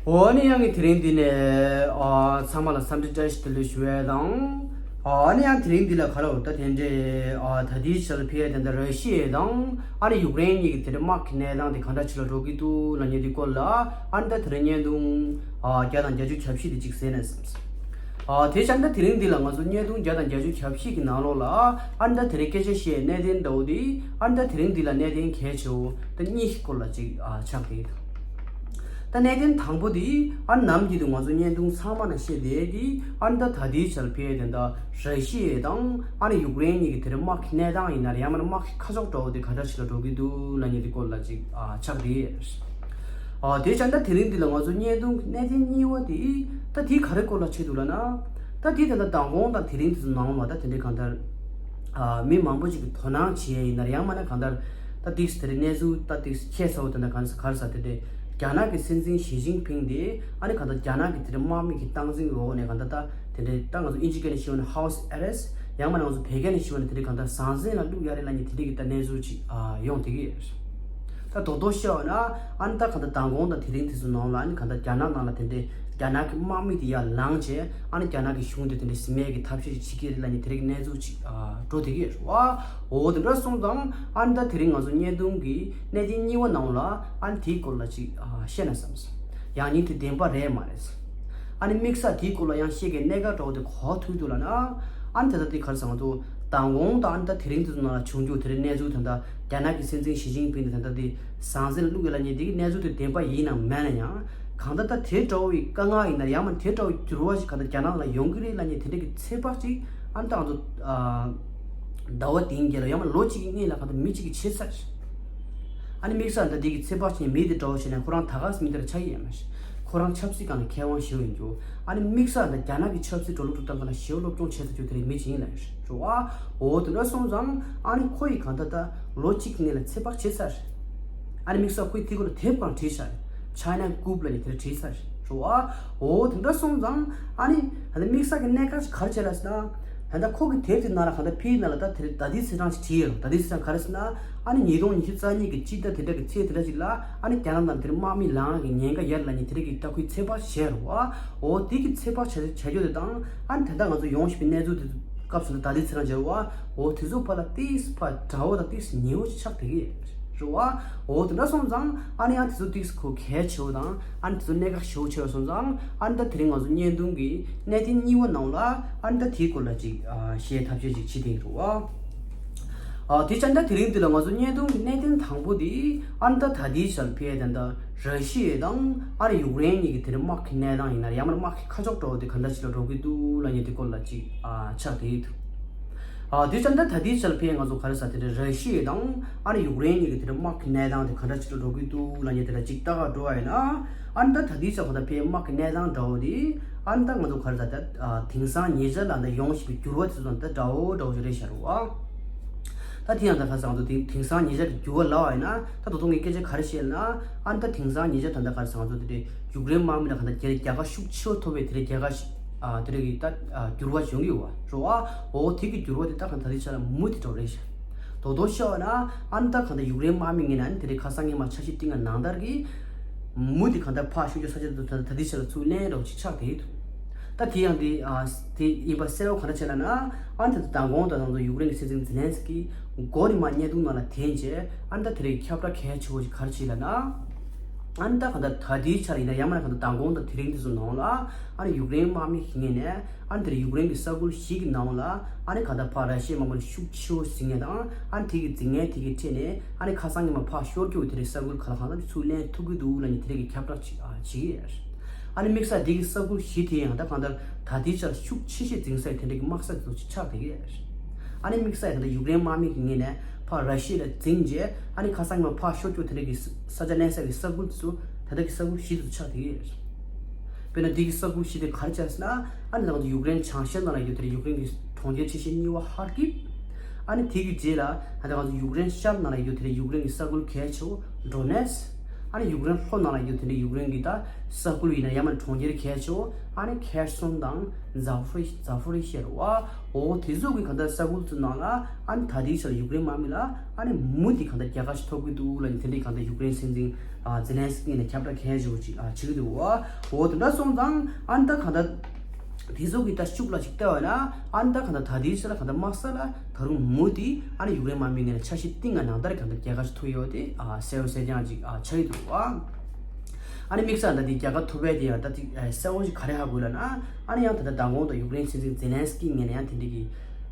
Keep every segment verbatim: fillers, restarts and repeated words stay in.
འོ་ནི་ཡང་གི་དེ་རིང་འདི་ནས་ཨ་ཚང་མ་ལ་འཚམས་འདྲི་བཀྲ་ཤིས་བདེ་ལེགས་ཞུ་བ་དང་། ཨ་ནི་ཡང་དེ་རིང་འདི་ལ་ག་རེ་ད་དེ་འདྲའི་ཨ་ད་ལྟའི་ཆར་ཕེ་དེ་འདྲ་ར་ཤི་ཡ་དང་ཨ་ནི་ཡུཀ་རེན་གཉིས་ཀྱི་དེ་འདྲའི་དམག་གི་གནས་སྟངས་དེ་ག་འདྲ་ཅིག་ལ་འགྲོ་གི་འདུག་ལབ་མཁན་དེ་སྐོར་ལ་ཨ་ནི་ད་དེ་རིང་བརྙན་ཐུང་ཨ་བརྒྱ་དང་བརྒྱད་ཅུ་གྱ་བཞི་དེ་ཅིག་གཟིགས་ན་བསམས། ཨ་དེ་བྱས་ན་ད་དེ་རིང་འདི་ལ་ང་ཚོ་བརྙན་ཐུང་བརྒྱ་དང་བརྒྱད་ཅུ་གྱ་བཞི་གི་ནང་ལོགས་ལ་ཨ་ནི་ད་དེ་རིང་སྐད་ཆ་བཤད་གནད་དོན་འདྲ་བོ་དེ་ཨ་ནི་ད་དེ་རིང་འདི་ལ་གནད་དོན་གལ་ཆེ་བོ་ད་གཉིས་ཀྱི་སྐོར་ལ་ཅིག་ཨ་ཆགས་ཀྱི་ཡོད། ད་གནད་དོན་དང་པོ་དེ་ཨ་ནི་ནམ་རྒྱུན་དུ་ང་ཚོ་བརྙན་ཐུང་ཚང་མ་ནང་བཤད་བསྡད་དེ་ཨ་ནི་ད་ད་ལྟའི་ཆར་ཕེ་དེ་འདྲ་ར་ཤི་ཡ་དང་ཨ་ནི་ཡུཀ་རེན་གཉིས་ཀྱི་དེ་རིང་དམག་གི་གནས་སྟངས་ཡིན་ན་རེད་ཡང་མིན་ན་དམག་གི་ཁ་ཕྱོགས་འདྲ་བོ་དེ་ག་འདྲ་ཞིག་ལ་འགྲོ་གི་འདུག་ལབ་མཁན་དེ་སྐོར་ལ་ཅིག་ཨ་ཆགས་ཀྱི་ཡོད། ཨ་དེ་བྱས་ན་ད་དེ་རིང་འདི་ལ་ང་ཚོ་བརྙན་ཐུང་གི་གནད་དོན་གཉིས་པ་དེ་ད་དེ་ག་རེ་སྐོར་ལ་བྱེད་འདུག་ལབ་ན། ད་དེ་དེ་འདྲ་མདང་དགོང་དང་དེ་རིང་དེ་ཚོ་ནང་ལ་ད་དེ་འདྲའི་གང་ལྟར་ཨ་མི་མང་པོ་ཅིག་གིས་དོ་སྣང་བྱེད་ཡ་ཡིན་ན་རེད་ཡང་མིན་ན་གང་ལྟར་ད་ཏིག་ཙམ་དེ་རིང་གནས་ཚུལ་ད་ཏིག་ཙམ་ཁྱད་མཚར་པོ་དེ་འདྲ་གང་ས་ག་རེ་ཟེར་དེ་འདྲའི་རྒྱ་ནག་གི་སྲིད་འཛིན་ཞི་ཅིན་ཕིང་དེ་ཨ་ནི་གང་ལྟར་རྒྱ་ནག་གི་དེ་འདྲའི་དམག་མི་གི་སྟངས་འཛིན་འོག་ནས་གང་ལྟར་ད་དེ་འདྲའི་ད་ང་ཚོ་ཨིན་ཇི་སྐད་ནས་ཞུས་པ་ན་ཧའུ་སི་ཨེ་རེ་སི་ཡང་མིན་ན་ང་ཚོ་བོད་སྐད་ནས་ཞུས་པ་ན་དེ་འདྲའི་གང་ལྟར་ཟང་ཟིང་ལ་བླུག་ཡ་རེད་ལབ་མཁན་དེ་འདྲའི་གི་ད་གནས་ཚུལ་ཅིག་ཨ་ཡོང་བསྡད་ཀྱི་ཡོད། ད་རྡོག་རྡོག་བཤད་པ་ན་ཨ་ནི་ད་གང་ལྟར་མདང་དགོང་དང་དེ་རིང་དེ་ཚོ་ནང་ལ་ཨ་ནི་གང་ལྟར་རྒྱ་ནག་ནང་ལ་དེ་འདྲའི་རྒྱ་ནག་གི་དམག་མི་དེ་ཡར་ལངས་བྱས་ཨ་ནི་རྒྱ་ནག་གི་གཞུང་དེ་དེ་འདྲའི་ཟིན་མེད་ཀྱི་ཐབས་ཤེས་ཅིག་བྱེད་ཀྱི་རེད་ལབ་མཁན་དེ་རིགས་གནས་ཚུལ་ཅིག་ཨ་འགྲོ་བསྡད་ཀྱི་ཡོད་རེད་བ། འོ་དེ་འདྲ་སོང་ཙང་ཨ་ནི་ད་དེ་རིང་ང་ཚོ་བརྙན་ཐུང་གི་གནད་དོན་གཉིས་པ་ནང་ལ་ཨ་ནི་དེའི་སྐོར་ལ་ཅིག་ཨ་བཤད་ན་བསམས། ཡང་སྙིང་དེ་བདེན་པ་རེད་མ་རེད། ཨ་ནི་དམིགས་བསལ་དེའི་སྐོར་ལ་ཡང་བཤད་མཁན་གནད་འགག་འདྲ་བོ་དེ་ག་པར་ཐུག་འདུག་ལབ་ན། ཨ་ནི་ད་ལྟ་དེ་ག་རེ་ཟེར་ང་ཚོ་མདང་དགོང་དང་ཨ་ནི་ད་དེ་རིང་དེ་ཚོ་ནང་ལ་བྱུང་རྒྱུ་དེ་རིང་གནས་ཚུལ་དེ་འདྲ་རྒྱ་ནག་གི་སྲིད་འཛིན་ཞི་ཅིན་ཕིང་དེ་ད་ལྟ་དེ་ཟང་ཟིང་ལ་བླུག་ཡོད་ལབ་མཁན་དེ་གི་གནས་ཚུལ་དེ་བདེན་པ་ཡིན་ནམ་མིན་ན་ཡང་གང་ལྟར་ད་དེ་འདྲ་བོ་ཡི་དཀའ་ངལ་ཡིན་ན་ཡང་མིན་དེ་འདྲ་བོའི་འགྱུར་བ་ཞིག་གང་ལྟར་རྒྱ་ནག་ལ་ཡོང་གི་རེད་ལབ་མཁན་དེ་འདྲ་གི་ཚོད་དཔག་ཅིག་ཨ་ནི་ད་ང་ཚོ་ཨ་ཟླ་བ་འདིའི་རྗེས་ལ་ཡང་མིན་ལོ་གཅིག་གི་སྔོན་ལ་གང་ལྟར་མི་གཅིག་གིས་བྱས་ཚར། ཨ་ནི་དམིགས་བསལ་ད་འདི་གི་ཚོད་དཔག་བྱེད་མཁན་མི་དེ་འདྲ་བོ་བྱས་ནས་ཁོ་རང་ད་ག་སེ་མི་དེ་འདྲ་ཆགས་ཀྱི་ཡོད་མ་རེད། ཁོ་རང་ཆབ་སྲིད་སྒང་ལ་མཁས་དབང་ཞེ་པོ་ཡིན་རྒྱུ། ཨ་ནི་དམིགས་བསལ་ད་རྒྱ་ནག་གི་ཆབ་སྲིད་འགྲོ་ལུགས་འགྲོ་སྟངས་སྒང་ལ་ཞེ་པོ་སློབ་སྦྱོང་བྱས་ཚར་རྒྱུ་དེ་རིགས་མི་གཅིག་ཡིན་ལབ་རེད་བ། འོ་དེ་འདྲ་སོང་ཙང་ཨ་ནི་ཁོ་ཡིས་གང་ལྟར་ད་ལོ་གཅིག་གི་སྔོན་ལ་ཚོད་དཔག་བྱས་ཚར་རེད། ཨ་ནི་དམིགས་བསལ་ཁོས་དེ་སྐོར་ལ་དེབ་ཀྱང་བྲིས་ཚར་རེད། China Coup ལབ་ནས་དེ་འདྲ་བྲིས་ཚར་རེད་བ། འོ་དེ་འདྲ་སོང་ཙང་ཨ་ནི་ད་ལྟ་དམིགས་བསལ་གྱི་གནད་འགག་ཅིག་ག་རེ་བྱས་ལབ་ཟེར་ན། ད་ལྟ་ཁོ་གི་དེབ་དེ་ནང་ལ་གང་ལྟར་ཕིའི་ནང་ལ་ད་དེ་རིང་ད་ལྟའི་ཚེས་གྲངས་ཤིག་བྲིས་ཡོད་རེད། ད་ལྟའི་ཚེས་གྲངས་ག་རེ་ཟེར་ན། ཨ་ནི་ཉིས་སྟོང་ཉི་ཤུ་རྩ་གཉིས་ཀྱི་སྤྱི་ཟླ་དེ་འདྲ་གི་ཚེས་དེ་འདྲ་ཞིག་ལ་ཨ་ནི་རྒྱ་ནག་ནང་དེར་དམག་མི་ལངས་ཀྱི་ཉེན་ཁ་ཡོད་ལབ་མཁན་དེ་འདྲ་གི་ད་ཁོས་ཚོད་དཔག་བྱས་རེད་བ། འོ་དེ་གི་ཚོད་དཔག་བྱ་བྱ་རྒྱུ་དེ་དང་ཨ་ནི་ད་ལྟ་ང་ཚོ་ཡོང་བཞིན་པའི་གནས་ཚུལ་དེ་སྐབས་སུ་ད་ལྟའི་ཚེས་གྲངས་བྱས་རེད་བ། འོ་དེ་ཚོ་བར་ལ་ཏིས་ཕར་འདྲ་བོ་དང་ཏིས་ཉེ་བོ་ཞིག་ཆགས་བསྡད་ཀྱི་རེད་བ། འོ་དེ་འདྲ་སོང་ཙང་ཨ་ནི་ཡང་དེ་ཚོ་ཏིས་ཁོ་གལ་ཆེ་བོ་དང་ཨ་ནི་དེ་ཚོ་གནད་འགག་ཞེ་པོ་ཆེ་བ་སོང་ཙང་ཨ་ནི་ད་དེ་རིང་ང་ཚོ་བརྙན་ཐུང་གི་གནད་དོན་གཉིས་པ་ནང་ལ་ཨ་ནི་ད་དེའི་སྐོར་ལ་ཅིག་ཨ་བཤད་ཐབས་ཤེས་ཅིག་བྱེད་དེ་ཡིན་རུང་ཨ། ཨ་དེ་བྱས་ན་ད་དེ་རིང་འདི་ལ་ང་ཚོ་བརྙན་ཐུང་གི་གནད་དོན་དང་པོ་དེ་ཨ་ནི་ད་ད་ལྟའི་ཆར་ཕེ་ད་ད་ར་ཤི་ཡ་དང་ཨ་ནི་ཡུཀ་རེན་གཉིས་ཀྱི་དེ་རིང་དམག་གི་གནས་སྟངས་ཡིན་ན་ཡང་མིན་ན་དམག་གི་ཁ་ཕྱོགས་འདྲ་བོ་དེ་ག་འདྲ་ཞིག་ལ་འགྲོ་གི་འདུག་ལབ་མཁན་དེ་སྐོར་ལ་ཅིག་ཨ་ཆགས་བསྡད་ཡོད། ཨ་དེ་བྱས་ན་ད་ད་ལྟའི་ཆར་ཕེ་ང་ཚོ་ག་རེ་ཟེར་དེ་རེད། ར་ཤི་ཡ་དང་ཨ་ནི་ཡུཀ་རེན་གཉིས་ཀྱི་དེ་རིང་དམག་གི་གནས་སྟངས་དེ་ག་འདྲ་ཞིག་ལ་འགྲོ་གི་འདུག་ལབ་མཁན་དེ་ལ་ཅིག་ལྟ་ག་འགྲོ་བ་ཡིན་ན། ཨ་ནི་ད་ད་ལྟའི་ཆར་གང་ལྟར་ཕེ་དམག་གི་གནས་སྟངས་འདྲ་བོ་དེ་ཨ་ནི་ད་ང་ཚོ་ག་རེ་ཟེར་ད་ཨ་དེང་སང་ཉེ་ཆར་ལ་ད་ཡོང་བཞིན་པའི་འགྱུར་བ་དེ་ཚོ་དང་ད་འདྲ་བོ་འདྲ་བོ་ཞིག་རེད་ཤག་རེད་བ། ད་དེ་ཡང་ད་ག་རེ་ཟེར་ང་ཚོ་དེ་དེང་སང་ཉེ་ཆར་གྱི་འགྱུར་བ་ལབ་པ་ཡིན་ན་ད་ད་དུང་ངས་སྐད་ཆ་ག་རེ་བཤད་ན། ཨ་ནི་ད་དེང་སང་ཉེ་ཆར་ད་ད་ག་རེ་ཟེར་ང་ཚོ་དེ་འདྲའི་ཡུཀ་རེན་དམག་མི་ལ་གང་ལྟར་རྒྱལ་རྒྱལ་ཁ་ཤུགས་ཆེ་བ་ཐོབ་པའི་དེ་འདྲའི་རྒྱལ་ཁ་ཞིག་ཨ་དེ་འདྲ་གི་ད་ཨ་འགྱུར་བ་བྱུང་གི་ཡོད་བ་རེད་བ། འོ་དེ་གི་འགྱུར་བ་དེ་ད་གང་ད་ལྟའི་ཆ་ལ་མུ་མཐུད་དེ་འགྲོ་རེད་ཤག་རྡོག་རྡོག་བཤད་པ་ན་ཨ་ནི་ད་གང་ལྟར་ཡུཀ་རེན་དམག་མི་ངོས་ནས་ཨ་ནི་དེ་རིང་ཁ་སང་ཉི་མ་འཆར་གཞི་བཏིང་བ་ནང་ལྟར་གྱི་མུ་དེ་གང་ལྟར་ཕར་ཤུགས་ཆེ་ས་ཆ་དུ་ད་ད་ལྟའི་ཆ་ལ་ཚུར་ལེན་རོགས་ཅིག་ཆགས་བསྡད་ཡོད་འདུག་ད་དེ་ཡང་དེ་ཨ་དེ་ཡིན་པ་གསལ་པོ་ག་འདྲ་བྱས་ལབ་ན། ཨ་ནི་ད་ལྟ་མདང་དགོང་དང་ང་ཚོ་ཡུཀ་རེན་གྱི་སྲིད་འཛིན་ཛེ་ལན་སི་ཀི་མགོ་ནས་མར་བརྙན་ཐུང་ནང་ལ་འཐེན་རྗེས་ཨ་ནི་ད་དེ་རིང་ཁྱབ་བསྒྲགས་གལ་ཆེ་བོ་ཞིག་ག་རེ་བྱས་ལབ་ན། ཨ་ནི་ད་གང་ལྟར་ད་ལྟའི་ཆར་ཡིན་ན་ཡང་མིན་ན་གང་ལྟར་མདང་དགོང་དང་དེ་རིང་འདི་ཚོ་ནང་ལ་ཨ་ནི་ཡུཀ་རེན་དམག་མི་ཞིག་ངོས་ནས་ཨ་ནི་དེར་ཡུཀ་རེན་གྱི་ས་ཁུལ་བཞི་གི་ནང་ལ་ཨ་ནི་གང་ལྟར་ཕར་ར་ཤི་ཡའི་དམག་མི་ལ་ཤུགས་ཆེ་བོ་ཟིན་ངེས་དང་ཨ་ནི་དེ་གི་འཛིང་ངན་དེ་གི་ཁྲིད་ནས་ཨ་ནི་ཁ་སང་ཉི་མ་ཕར་ཤོར་རྒྱུ་དེ་རིང་ས་ཁུལ་ག་ལ་གང་ལྟར་ཚུར་ལེན་ཐུབ་ཀྱི་འདུག་ལབ་ནས་དེ་རིང་གི་ཁྱབ་བསྒྲགས་ཅིག་ཨ་བྱེད་ཀྱི་ཡོད། ཨ་ནི་དམིགས་བསལ་དེ་གི་ས་ཁུལ་བཞི་དེ་ཡང་ད་གང་ལྟར་ད་ལྟའི་ཆར་ཤུགས་ཆེ་ཤོས་འཛིང་ས་དེ་འདྲ་གི་དམག་ས་དེ་ཚོ་ཆགས་བསྡད་ཀྱི་ཡོད། ཨ་ནི་དམིགས་བསལ་ད་ལྟ་ཡུཀ་རེན་དམག་མི་གི་ངོས་ནས་ཕར་ར་ཤི་ཡ་ལ་འཛིང་རྗེས་ཨ་ནི་ཁ་སང་ཉི་མ་ཕར་ཤོར་རྒྱུ་དེ་འདྲ་གི་ས་ཆ་ལེན་ས་གི་ས་ཁུལ་དེ་ཚོ་ད་ལྟ་གི་ས་ཁུལ་བཞི་དེ་ཚོ་ཆགས་བསྡད་ཀྱི་ཡོད། དཔེར་ན་དེ་གི་ས་ཁུལ་བཞི་དེ་ག་རེ་ཆགས་ཟེར་ན། ཨ་ནི་ད་ང་ཚོ་ཡུཀ་རེན་བྱང་ཤར་ནང་ལ་ཡོད་དེ་རེད། ཡུཀ་རེན་གྱི་གྲོང་ཁྱེར་ཆེ་ཤོས་གཉིས་པ་ཧར་ཀིབ། ཨ་ནི་དེ་གི་རྗེས་ལ་ད་ང་ཚོ་ཡུཀ་རེན་ཤར་ནང་ལ་ཡོད་དེ་རེད། ཡུཀ་རེན་གྱི་ས་ཁུལ་གལ་ཆེ་བོ་ཌོ་ནེ་སི། ཨ་ནི་ཡུཀ་རེན་ལྷོ་ནང་ལ་ཡོད་དེ་འདྲའི་ཡུཀ་རེན་གྱི་ད་ས་ཁུལ་ཡིན་ན་ཡང་མིན་གྲོང་ཁྱེར་གལ་ཆེ་བོ་ཨ་ནི་ཁེར་སོན་དང་ཛ་ཕོ་རི་ཛ་ཕོ་རི་ཤི་ཡ་རེད་བ། འོ་དེ་ཚོ་གི་ག་ད་ས་ཁུལ་ཚོ་ནང་ལ་ཨ་ནི་ད་ལྟའི་ཆར་ཡུཀ་རེན་དམག་མི་ལ་ཨ་ནི་མུ་མཐུད་ག་ད་རྒྱལ་ཁ་ཞིག་ཐོབ་ཀྱི་འདུག་ལབ་ནས་དེ་འདྲའི་ག་ད་ཡུཀ་རེན་སྲིད་འཛིན་ཛེ་ལན་སི་ཀི་ནས་ཁྱབ་བསྒྲགས་གལ་ཆེ་བོ་ཅིག་བྱེད་ཀྱི་འདུག་བ། འོ་དེ་འདྲ་སོང་ཙང་ཨ་ནི་ད་ག་ད། དེ་ཚོ་གི་ད་ཤུགས་ལ་ཞིག་བལྟ་བ་ན་ཨ་ནི་ད་ག་ད་ད་ལྟའི་ཆར་ལ་ག་ད་དམག་ས་ལ་ད་རུང་མུ་མཐུད་ཨ་ནི་ཡུཀ་རེན་དམག་མི་ངོས་ནས་འཆར་གཞི་གཏིང་ང་ནང་ལྟར་ག་ད་རྒྱལ་ཁ་ཞིག་ཐོབ་ཡོད་དེ་ཨ་གསལ་བོ་གསལ་རྐྱང་ཅིག་ཨ་ཆགས་ཡོད་འདུག་བ། ཨ་ནི་དམིགས་བསལ་ད་དེ་རྒྱལ་ཁ་ཐོབ་པའི་དེ་ཡང་ད་དེ་གསལ་བོ་ཞིག་ག་རེ་ཧ་གོ་ལབ་ན་ཨ་ནི་ཡང་ད་ད་མདང་དགོང་དུ་ཡུཀ་རེན་སྲིད་འཛིན་ཛེ་ལན་སི་ཀི་ངོས་ནས་ཡང་དེ་འདྲ་གི་